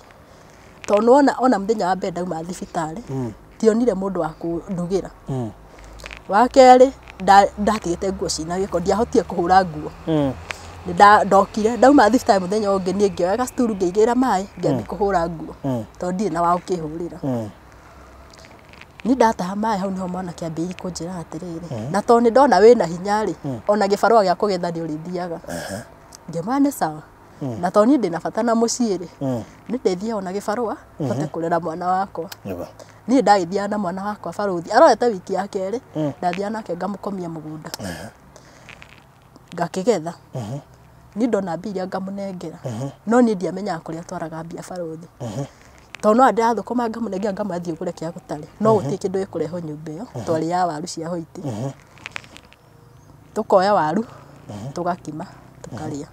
Tondũ ona mũthenya wa mbere ndauma thibitarĩ ndionire mũndũ wa kũndugĩra. Wa kerĩ ndatigĩte nguo cina gĩko ndiahotire kũhũra nguo. Ndokire ndauma thibitarĩ mũthenya ũngĩ niĩ ngĩoya gacuturu ngĩigĩrĩra maĩ ngĩambia kũhũra nguo tondũ ndirĩ na wa gũkĩhũrĩra. Niĩ ndataha maĩ hau nĩho mwanake ambĩrĩirie kũnjĩra atĩrĩrĩ na tondũ nĩ ndona wĩna hinya rĩ ona gĩbarũa gĩa kũgetha nĩ ũrĩthiaga. Ngĩmwĩra nĩ sawa na tondũ niĩ ndĩna bata na mũciĩ rĩ nĩ ndĩthiaga ona gĩbarũa hote kũrera mwana wakwa. Niĩ ndagĩthiaga na mwana wakwa barũthi arorete wiki ya kerĩ ndathiaga nake ngamũkomia mũgũnda ngakĩgetha. Niĩ ndona mbia iria ngamũnengera no niĩ ndiamenyaga kũrĩa atwaraga mbia barũthi. Tondũ no ndĩrathũkũma ngamũnengera ngamwĩra thiĩ ũgũre kĩa gũtarĩ no gũtirĩ kĩndũ gĩkũrehwo nyũmba ĩyo twarĩaga waru cia hoiti. Tũkoya waru tũgakima tũkarĩa.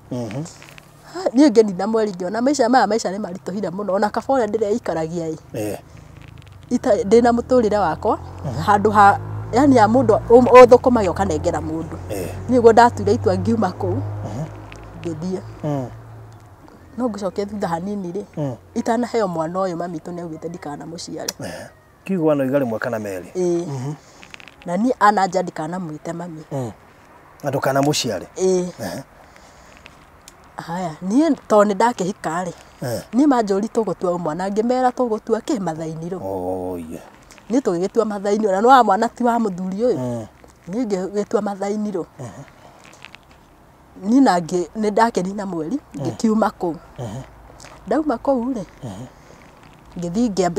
Niĩ ngĩnina mweri ngĩona maica maya maica nĩ maritũhire mũno ona kaba ũrĩa ndĩreikaragia ĩ ndĩna mũtũrĩre wakwa handũ ha yani ya mũndũ ũthũkũmage ũkanengera mũndũ. Niĩ ũguo ndatuire itua ngiuma kũu ngĩthiĩ. No ngũcokia thutha hanini rĩ itanaheo mwana ũyũ mami witũ nĩaugĩte ndikanamũciare. Kiugo no iga rĩmwe kana merĩ. Ĩĩ. Na niĩ ananja ndikanamwĩte mami. Na ndũkanamũciare. Ĩĩ. Haya niĩ tondũ nĩ ndakĩhika rĩ niĩ manjũri tũgũtua mwana ngĩmera tũgũtua kĩ Mathainirũ. Niĩ tũgĩgĩtua Mathainirũ na nĩ wa mwana ti wa mũthuri ũyũ. Niĩ ngĩgĩtua Mathainirũ. Niĩ na nĩ ndakĩnina mweri ngĩkiuma kũu. Ndauma kũu rĩ ngĩthiĩ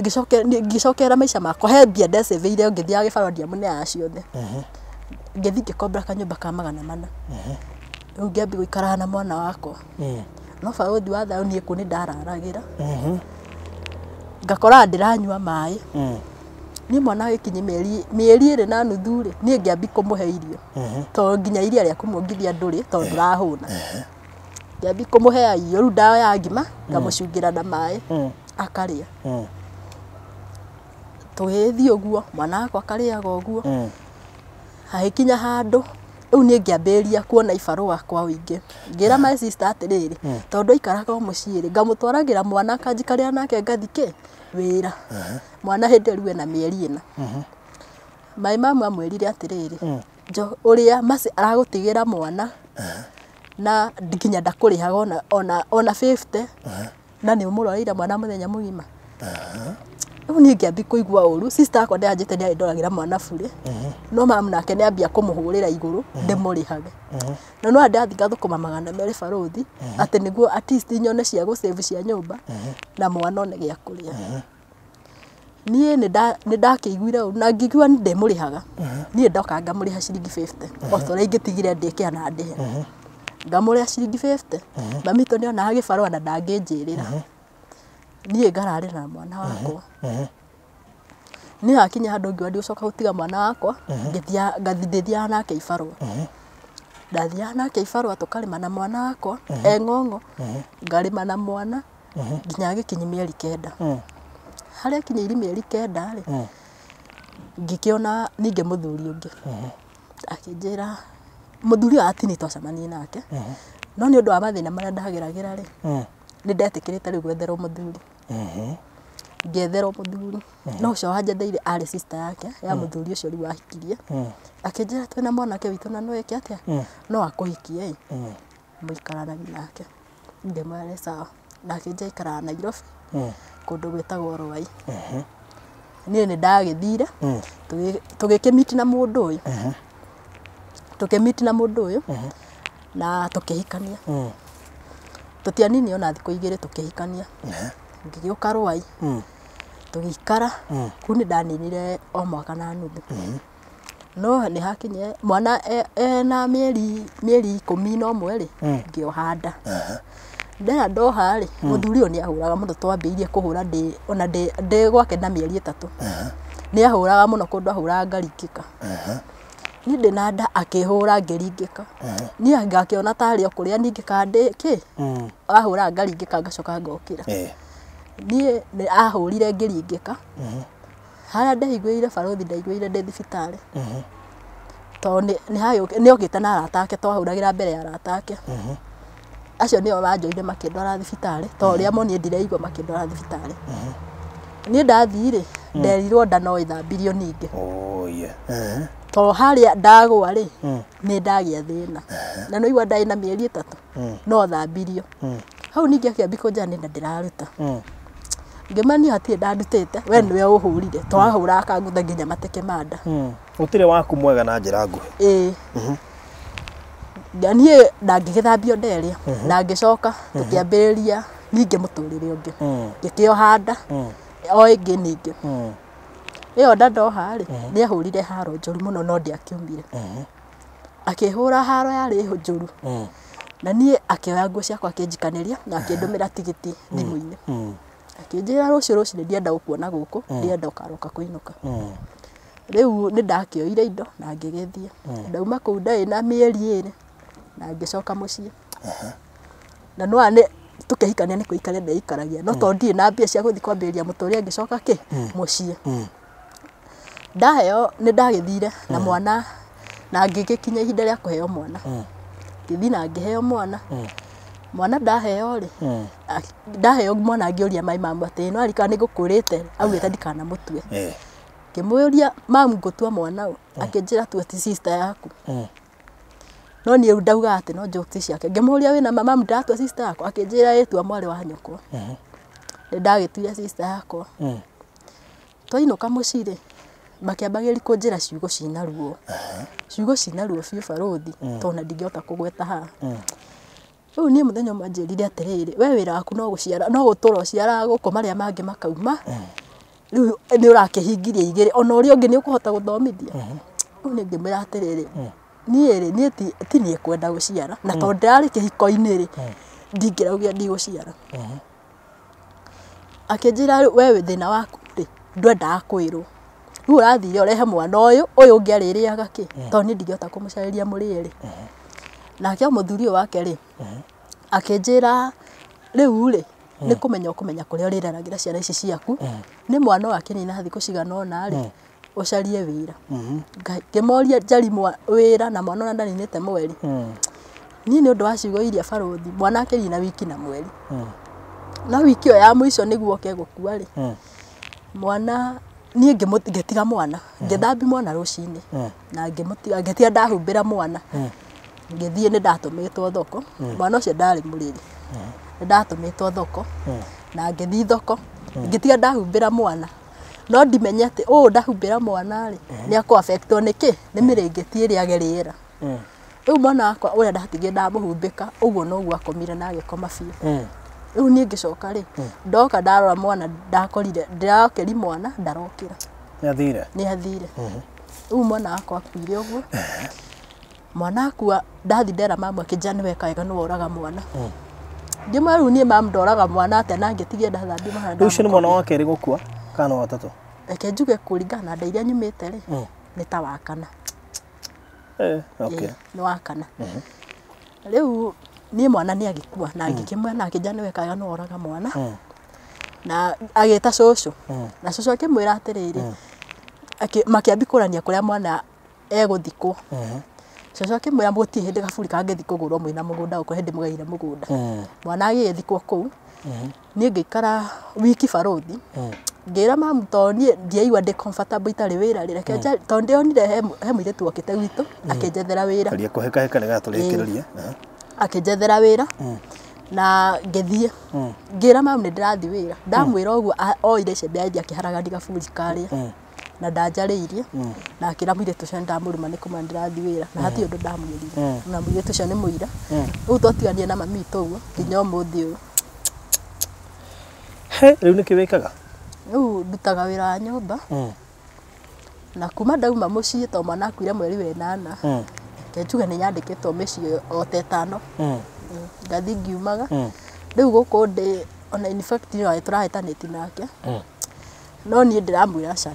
ngĩcokera maica makwa he mbia ndecĩvĩire ngĩthiaga gĩbarũa ndiamũneaga ciothe. Ngĩthiĩ ngĩkombora kanyũmba ka 400. Rĩu ngĩambia gũikaraga na mwana wakwa. No barũthi wa thayũ niĩ kũu nĩ ndararagĩra. Ngakoraga ndĩranyua maĩ. Niĩ mwana agĩkinyia mĩeri 2.5 rĩ niĩ ngĩambia kũmũhe irio. Tondũ nginya iria rĩa kũmuongithia ndũrĩ tondũ ndũrahũna. Ngĩambia kũmũhe irio rĩu ndawa ya ngima ngamũcungĩra na maĩ akarĩa. Tũgĩthiĩ ũguo mwana wakwa akarĩaga ũguo. Hagĩkinya handũ rĩu niĩ ngĩambĩrĩria kuona ibarũa kwa ũingĩ. Ngĩra my sister atĩrĩrĩ tondũ aikaraga o mũciĩ rĩ ngamũtwaragĩra mwana akanjikarĩra nake ngathiĩ kĩ wĩra. Mwana hĩndĩ ĩyo rĩu ena mĩeri 4. Maĩ mamu amwĩrire atĩrĩrĩ ũrĩa Mercy aragũtigĩra mwana na nginya ndakũrĩhaga ona 50 na nĩ ũmũroreire mwana mũthenya mũgima. Rĩu niĩ ngĩambia kũigua ũru sister akwa ndĩranjĩte nĩ arĩndoragĩra mwana burĩ no mamu nake nĩ ambia kũmũhũrĩra igũrũ ndĩmũrĩhage. Na no ndathiĩ ngathũkũma 200 barũthi atĩ nĩguo at least nyone cia gũsave cia nyũmba na mwana one gĩa kũrĩa. Niĩ nĩ ndakĩiguire ũru na ngĩigua nĩ ndĩmũrĩhaga. Niĩ ndoka ngamũrĩha ciringi 50 o ta ũrĩa ingĩtigire ndĩkĩa na ndĩhe. Ngamũrĩha ciringi 50 mami witũ nĩonaga gĩbarũa na ndangĩnjĩrĩra. Niĩ ngararĩra na mwana wakwa. Niĩ hakinya handũ ngiuga ndigũcoka gũtiga mwana wakwa ndĩthiaga nake ibarũa. Ndathiaga nake ibarũa tũkarĩma na mwana wakwa e ng'ong'o ngarĩma na mwana nginya agĩkinyia mĩeri 9. Harĩa akinyĩire mĩeri 9 rĩ ngĩkĩona ningĩ mũthuri ũngĩ. Akĩnjĩra mũthuri ũyũ atini twacemanie nake. No nĩ ũndũ wa mathĩna marĩa ndageragĩra rĩ, nĩ ndetĩkĩrĩte rĩu gwetherwo mũthuri. Ngĩetherwo mũthuri. No ũcio wanjetheire arĩ sister yake ya mũthuri ũcio rĩu wahikirie. Akĩnjĩra twĩna mwanake witũ na no eke atĩa? No akũhikie ĩ. Mũikaranagia nake. Ngĩmwĩra nĩ sawa. Na akĩnjĩra aikaraga Nairobi kũndũ gwĩtagwo Ruai. Niĩ nĩ ndagĩthire tũgĩkĩmiti na mũndũ ũyũ. Tũkĩmiti na mũndũ ũyũ na tũkĩhikania. Tũtianini ona thikũ igĩrĩ tũkĩhikania. Ngĩgĩũka Ruai. Tũgĩikara kũu nĩ ndaninire o mwaka na nuthu. No nĩ hakinyire mwana ena mĩeri 11 rĩ, ngĩoha nda. Ndera ndoha rĩ, mũthuri ũyũ nĩ ahũraga mũno, twambĩrĩirie kũhũra ndĩ ona ndĩ gwake na mĩeri 3. Nĩ ahũraga mũno kũndũ ahũraga ngaringĩka. Niĩ ndĩ na nda akĩhũra ngĩringĩka. Niĩ ngakĩona tarĩ o kũrĩa ningĩkaga ndĩ kĩ ahũraga ngaringĩka ngacoka ngokĩra. Niĩ nĩ ahũrire ngĩringĩka. Harĩa ndeiguĩrĩire barũthi ndaiguĩrĩire ndĩ thibitarĩ. Tondũ nĩ okĩte na arata ake, twahũragĩra mbere ya arata ake. Acio nĩo manjoire makĩndwara thibitarĩ, tondũ ũrĩa monire ndireigua makĩndwara thibitarĩ. Niĩ ndathiĩ rĩ, nderirwo nda no ĩthambirio ningĩ. Tondũ harĩa ndagwa rĩ, nĩ ndagĩa thĩna. Na nĩ waigua ndarĩ na mĩeri 3, no thambirio. Hau ningĩ akĩambia kũnjĩra nĩ nda ndĩraruta. Ngĩmwĩra niĩ hatirĩ ndandutĩte, we nĩwe ũhũrire, twahũraga akangũtha nginya mateke ma nda. Gũtirĩ waku mwega na njĩra nguhĩ. Ĩĩ. Niĩ ndangĩgĩthambio nda ĩrĩa, na ngĩcoka tũkĩambĩrĩria ningĩ mũtũrĩre ũngĩ. Ngĩkĩoha nda o ĩngĩ ningĩ. Ĩyo nda ndoha rĩ, nĩ ahũrire haro njũru mũno no ndiakiumire. Akĩhũra haro yarĩ njũru. Na niĩ akĩoya nguo ciakwa akĩnjikanĩria na akĩndũmĩra tigiti thimũ-inĩ. Akĩnjĩra rũciũ rũcinĩ ndienda gũkuona gũkũ, ndienda ũkaroka kũinũka. Rĩu nĩ ndakĩoire indo na ngĩgĩthiĩ. Ndauma kũu ndarĩ na mĩeri 2 na ngĩcoka mũciĩ. Na no nĩ tũkĩhikania nĩ kũikaria ndeikaragia, no tondũ ndirĩ na mbia cia gũthiĩ kwambĩrĩria mũtũrĩre ngĩcoka kĩ mũciĩ. Ndaheo nĩ ndagĩthire na mwana na ngĩgĩkinya ihinda rĩa kũheo mwana. Ngĩthiĩ na ngĩheo mwana. Mwana ndaheo rĩ, ndaheo mwana ngĩũria mai mamu atĩ no arikana nĩ ngũkũrĩte, augĩte ndikanamũtue. Ngĩmũria mamu ngũtua mwana ũ, akĩnjĩra tua ti sister yaku. No niĩ ndauga atĩ no jokes ciake. Ngĩmũria wĩna mamu ndatua sister yakwa, akĩnjĩra ĩtua mwarĩ wa nyũkwa. Nĩ ndagĩtuire sister yakwa. Twainũka mũciĩ rĩ, makĩambagĩrĩria kũnjĩra ciugo cina ruo. Ciugo cina ruo biũ barũthi, tondũ ona ndingĩhota kũgweta haha. Rĩu niĩ mũthenya ũmwe anjĩrire atĩrĩrĩ, we wĩra waku no gũciara, no gũtũra ũciaraga gũkũ marĩa mangĩ makauma. Rĩu nĩ ũrakĩhingiria igĩrĩ, ona ũrĩa ũngĩ nĩ ũkũhota gũthomithia. Rĩu niĩ ngĩmwĩra atĩrĩrĩ, niĩ rĩ, niĩ ti niĩ kwenda gũciara, na tondũ ndĩrarĩ kĩhiko-inĩ rĩ, ndingĩrauga ndigũciara. Akĩnjĩra rĩu we thĩna waku rĩ, ndwendaga kwĩrwo. Rĩu ũrathire ũrehe mwana ũyũ, ũyũ ũngĩ arĩrĩaga kĩ, tondũ niĩ ndingĩhota kũmũcarĩria mũrĩre. Nake mũthuri ũyũ wake rĩ, akĩnjĩra rĩu rĩ, nĩ kũmenya ũkũmenya kũrĩa ũrĩreragĩra ciana ici ciaku, nĩ mwana ũyũ akĩnina thikũ cigana ũna rĩ, ũcarie wĩra. Ngĩmoria njari wĩra na mwana ona ndaninĩte mweri. Niĩ nĩ ũndũ wa ciugo iria barũthi, mwana akĩnina wiki na mweri. No wiki ĩyo ya mũico nĩguo oke gũkua rĩ, mwana niĩ ngĩtiga mwana, ngĩthambia mwana rũcinĩ, na ngĩmũtiga, ngĩtiga ndahumbĩra mwana. Ngĩthiĩ nĩ ndatũmĩtwo thoko, mwana ũcio ndarĩ mũrĩrĩ. Nĩ ndatũmĩtwo thoko, na ngĩthiĩ thoko, ngĩtiga ndahumbĩra mwana. No ndimenye atĩ ũũ ndahumbĩra mwana rĩ, nĩ akũ affectwo nĩ kĩ? Nĩ mĩrĩngĩti ĩrĩa age rĩera. Rĩu mwana wakwa ũrĩa ndatigire ndamũhumbĩka, ũguo noguo akomire na agĩkoma biũ. Rĩu niĩ ngĩcoka rĩ, ndoka ndarora mwana ndakorire, ndĩrokĩri mwana ndarokĩra. Nĩ athire? Nĩ athire. Rĩu mwana wakwa akuire ũguo. Mwana akua ndathi ndera mamu akĩnjĩra nĩ weka wega nĩ woraga mwana. Ngĩmwĩra rĩu niĩ mamu ndoraga mwana atĩa na ngĩtigia ndathambia mwana. Rĩu ũcio nĩ mwana wa kerĩ gũkua kana wa gatatũ? Reke njuge kũringana na nda iria nyumĩte rĩ, nĩ ta wa kana. Okay. Nĩ wa kana. Rĩu niĩ mwana nĩ agĩkua na ngĩkĩmwĩra na akĩnjĩra nĩ weka wega nĩ woraga mwana. Na agĩta cũcũ. Na cũcũ akĩmwĩra atĩrĩrĩ, makĩambia kũrania kũrĩa mwana Egũthikwo. Cũcũ akĩmwĩra mũtirĩ hĩndĩ gaburi kangĩthiĩ kũgũrwo mwĩna mũgũnda gũkũ hĩndĩ mũgaire mũgũnda. Mwana agĩgĩthikwo kũu. Niĩ ngĩikara wiki barũthi. Ngĩra mamu tondũ niĩ ndiaigua ndĩ comfortable itarĩ wĩra rĩ, reke tondũ ndĩonire he mũirĩtu okĩte gwitũ akĩnjethera wĩra. Karia kũhĩkahĩka nĩgetha tũrĩkĩrĩrie. Akĩnjethera wĩra na ngĩthiĩ. Ngĩra mamu nĩ ndĩrathiĩ wĩra. Ndamwĩra ũguo oire icembe athiĩ akĩharagania gaburi karĩa. Na ndanjarĩirie. Na akĩra mũirĩtu ũcio nĩndamũruma nĩ kũmenya ndĩrathiĩ wĩra. Na hatirĩ ũndũ ndamwĩrire. Na mũirĩtu ũcio nĩ mũira. Rĩu twatiganire na mami witũ ũguo nginya ũmũthĩ ũyũ. He, rĩu nĩkĩ wĩkaga? Rĩu ndutaga wĩra wa nyũmba. Na kuma ndauma mũciĩ tondũ mwana akuire mweri wa ĩnana. Reke njuge nĩ nyandĩkĩtwo mĩciĩ o ta ĩtano. Ngathiĩ ngiumaga. Rĩu gũkũ ndĩ ona in fact nĩ tũrahĩtanĩtie nake. No niĩ ndĩramwĩra aca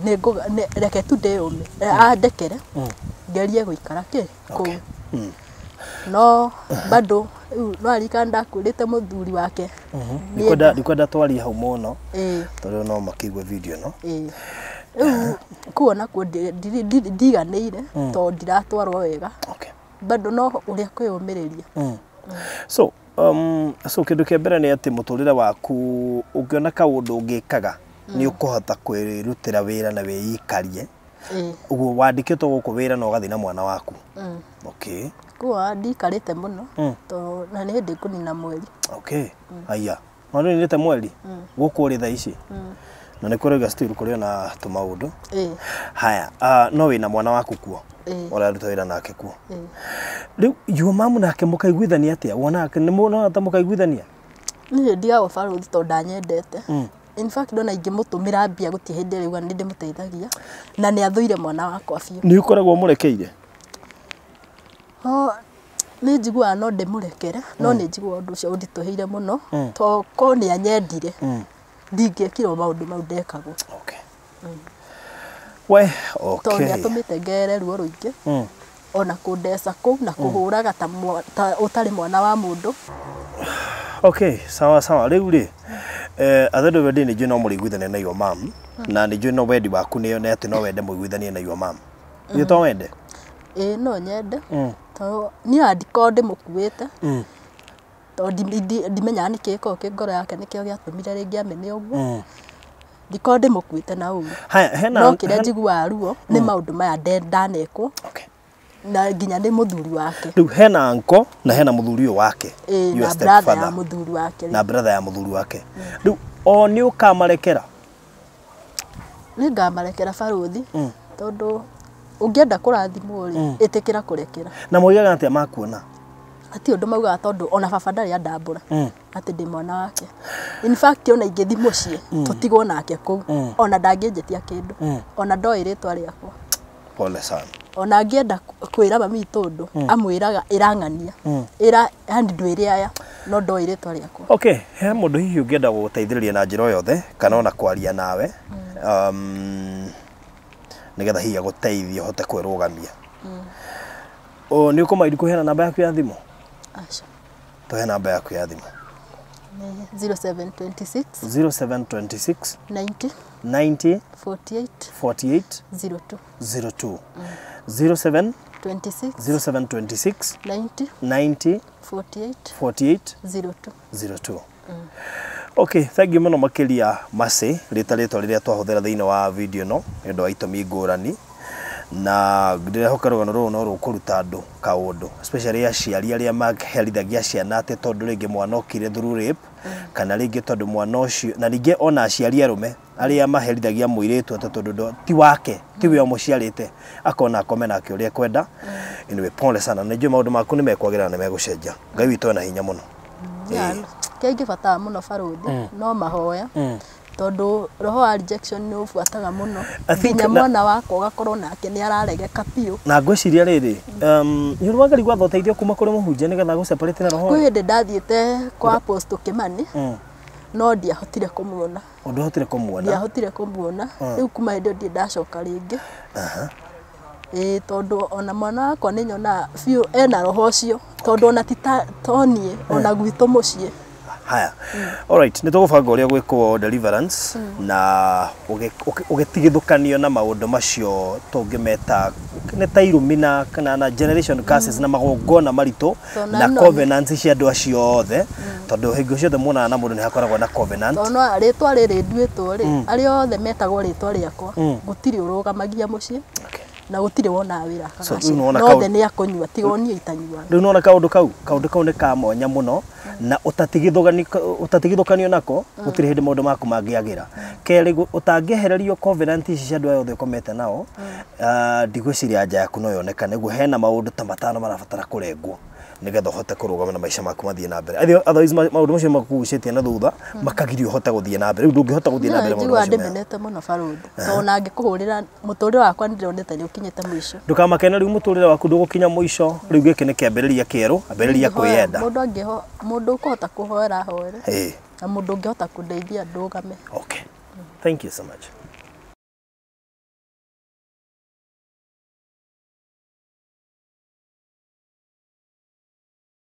reke tu ndĩyũme andekere ngerie gũikara kĩ kũu. No bado rĩu no aririkana ndakwĩrĩte mũthuri wake. Ndikwenda twarie hau mũno tondũ no makĩigue video ĩno. Rĩu kũu onakuo ndiganĩire tondũ ndiratwarwo wega. Bado no ũrĩa kwĩyũmĩrĩria. So so kĩndũ kĩa mbere nĩ atĩ mũtũrĩre waku ũngĩona kaũndũ ũngĩkaga nĩ ũkũhota kwĩrutĩra wĩra na wĩikarie. Ũguo wandĩkĩtwo gũkũ wĩra na ũgathiĩ na mwana waku. Okay. Kũu ndikarĩte mũno tondũ na nĩ hĩndĩ ngũnina mweri. Okay. Aya. Mwana nĩte mweri gũkũ ũrĩ thaa ici. Na nĩ kũrauga still kũrĩ ona tũmaũndũ. Haya, no wĩna mwana waku kuo. Ũraruta wĩra nake kuo. Rĩu your mom nake mũkaiguithania atĩa? Wona nĩ mũrona ta mũkaiguithania? Niĩ ndigagwo barũthi tondũ ndanyendete. In fact ndona ingĩmũtũmĩra mbia gũtirĩ hĩndĩ rĩuga nĩ ndĩmũteithagia na nĩ athũire mwana wakwa biũ. Nĩ ũkoragwo mũrekeire? Nĩ njiguaga no ndĩmũrekere no nĩ njiguaga ũndũ ũcio ũnditũhĩire mũno tondũ korwo nĩ anyendire ndingĩekirwo maũndũ mau ndekagwo. Okay. We, okay. Tondũ nĩ atũmĩte ngere ruo rũingĩ. Ona kũndeca kũu na kũhũraga ta ũtarĩ mwana wa mũndũ. Okay, sawa sawa. Rĩu rĩ athe wendi nĩ njũĩ no mũrĩiguithania na your mom na nĩ njũĩ no wendi waku nĩ atĩ no wende mũiguithanie na your mom. Nĩ to wende? Ĩĩ no nyende. Tondũ niĩ andikorwo ndĩmũkuĩte. Tondũ ndimenyaga nĩkĩ gĩkoragwo kĩ ngoro yake nĩkĩo gĩatũmire rĩngĩ amene ũguo. Ndikorwo ndĩmũkuĩte na ũguo. No kĩrĩa njiguaga ruo nĩ maũndũ maya ndanekwo. Na nginya nĩ mũthuri wake. Rĩu hena uncle na hena mũthuri ũyũ wake. Na brother ya mũthuri wake. Na brother ya mũthuri wake. Rĩu o nĩ ũkamarekera? Nĩ ngamarekera barũthi tondũ ũngĩenda kũrathimwo rĩ ĩtĩkĩra kũrekera. Na moigaga atĩa makuona? Hatirĩ ũndũ maugaga tondũ ona baba ndarĩ andambũra atĩ ndĩ mwana wake. In fact ona ingĩthiĩ mũciĩ tũtigwo nake kũu ona ndangĩnjĩtia kĩndũ ona ndoĩ rĩtwa rĩakwa. Pole sana. Ona angĩenda kwĩra mami witũ ũndũ amwĩraga ĩrang'ania ĩra yani ndwĩre aya no ndoĩ rĩtwa rĩakwa. Okay, he mũndũ hihi ũngĩenda gũgũteithĩrĩria na njĩra o yothe kana ona kwaria nawe nĩgetha hihi agũteithie ũhote kwĩrũgamia. Nĩ ũkũmaindi kũheana namba yaku ya thimũ? Aca. Tũhe namba yaku ya thimũ. 0726 0726 90 90 48 48 02 02 07 26 0726 90 90 48 48 02 02. Okay, thank you mũno makĩria Mercy rĩta rĩtwa rĩrĩa twahũthĩra thĩinĩ wa video ĩno nĩ ũndũ wa itũmi ngũrani na ndĩrehoka rũgano rũrũ no rũkũruta andũ kaũndũ especially aciari arĩa maherithagia ciana atĩ tondũ rĩngĩ mwana okire through rape kana rĩngĩ tondũ mwana ũcio na ningĩ ona aciari arũme arĩa maherithagia mũirĩtu atĩ tondũ ti wake tiwe ũmũciarĩte akona akome nake ũrĩa ekwenda. Anyway, pole sana nĩ njũĩ maũndũ maku nĩ mekwagĩra na nĩ megũcenjia. Ngai witũ ena hinya mũno. Kĩrĩa ingĩbatara mũno barũthi no mahoya tondũ roho wa rejection nĩ ũbuataga mũno nginya mwana wakwa ũgakorwo nake nĩ araregeka biũ. Na ngwĩciria rĩrĩ nĩ ũrĩ gwatha ũteithio kuma kũrĩ mũhunjia nĩgetha agũ separate na roho? Kwĩ hĩndĩ ndathiĩte kwa Apostle Kimani no ndiahotire kũmuona. Ndwahotire kũmuona? Ndiahotire kũmuona rĩu kuma hĩndĩ ĩyo ndirĩ ndacoka rĩngĩ. Ĩĩ tondũ ona mwana wakwa nĩ nyonaga biũ ena roho ũcio tondũ ona ti to niĩ ona gwitũ mũciĩ. Haya. Alright, nĩ tũgũbanga ũrĩa gwĩkwo deliverance na ũgĩtigithũkanio na maũndũ macio tũngĩmeta nĩ ta irumi na generation curses na magongona maritũ Tondũ na no- covenants cia andũ acio othe, tondũ hingo ciothe muonana na mũndũ nĩ hakoragwo na covenant. Tondũ no rĩtwa rĩrĩ nduĩtwo rĩ, arĩa othe metagwo rĩtwa rĩakwa, gũtirĩ ũrũgamagia mũciĩ na gũtirĩ wonaga wĩra So, akagacĩra. rĩu nĩwona Na othe nĩ akũnyua, tiga o niĩ itanyuaga. Rĩu nona kaũndũ kau nĩ ka mwanya mũno na ũtatigithũkanio nako, gũtirĩ hĩndĩ maũndũ maku mangĩagĩra. Kerĩ, ũtangĩehererio covenant ici cia andũ aya othe ũkomete nao, ndigwĩciria anja yaku no yonekane. Ũguo hena maũndũ ta matano marabatara kũrengwo nĩgetha ũhote kũrũgama na maica maku mathiĩ na mbere. Otherwise maũndũ macio makũgucĩtie na thutha makagiria ũhote gũthiĩ na mbere. Rĩu ndũngĩhota gũthiĩ na mbere maũndũ Njiguaga macio ndĩmenete mũno, barũthi, tondũ ona angĩkũhũrĩra mũtũrĩre wakwa nĩndĩronete nĩ ũkinyĩte mũico. Ndũkamakene, rĩu mũtũrĩre waku ndũgũkinya mũico. Rĩu gĩkĩ nĩ kĩambĩrĩria kĩerũ, ambĩrĩria kwĩyenda. Mũndũ angĩho, mũndũ ũkũhota kũhoera ahoere, Ĩĩ. na mũndũ ũngĩhota kũndeithia ndũgame. Okay. Thank you so much.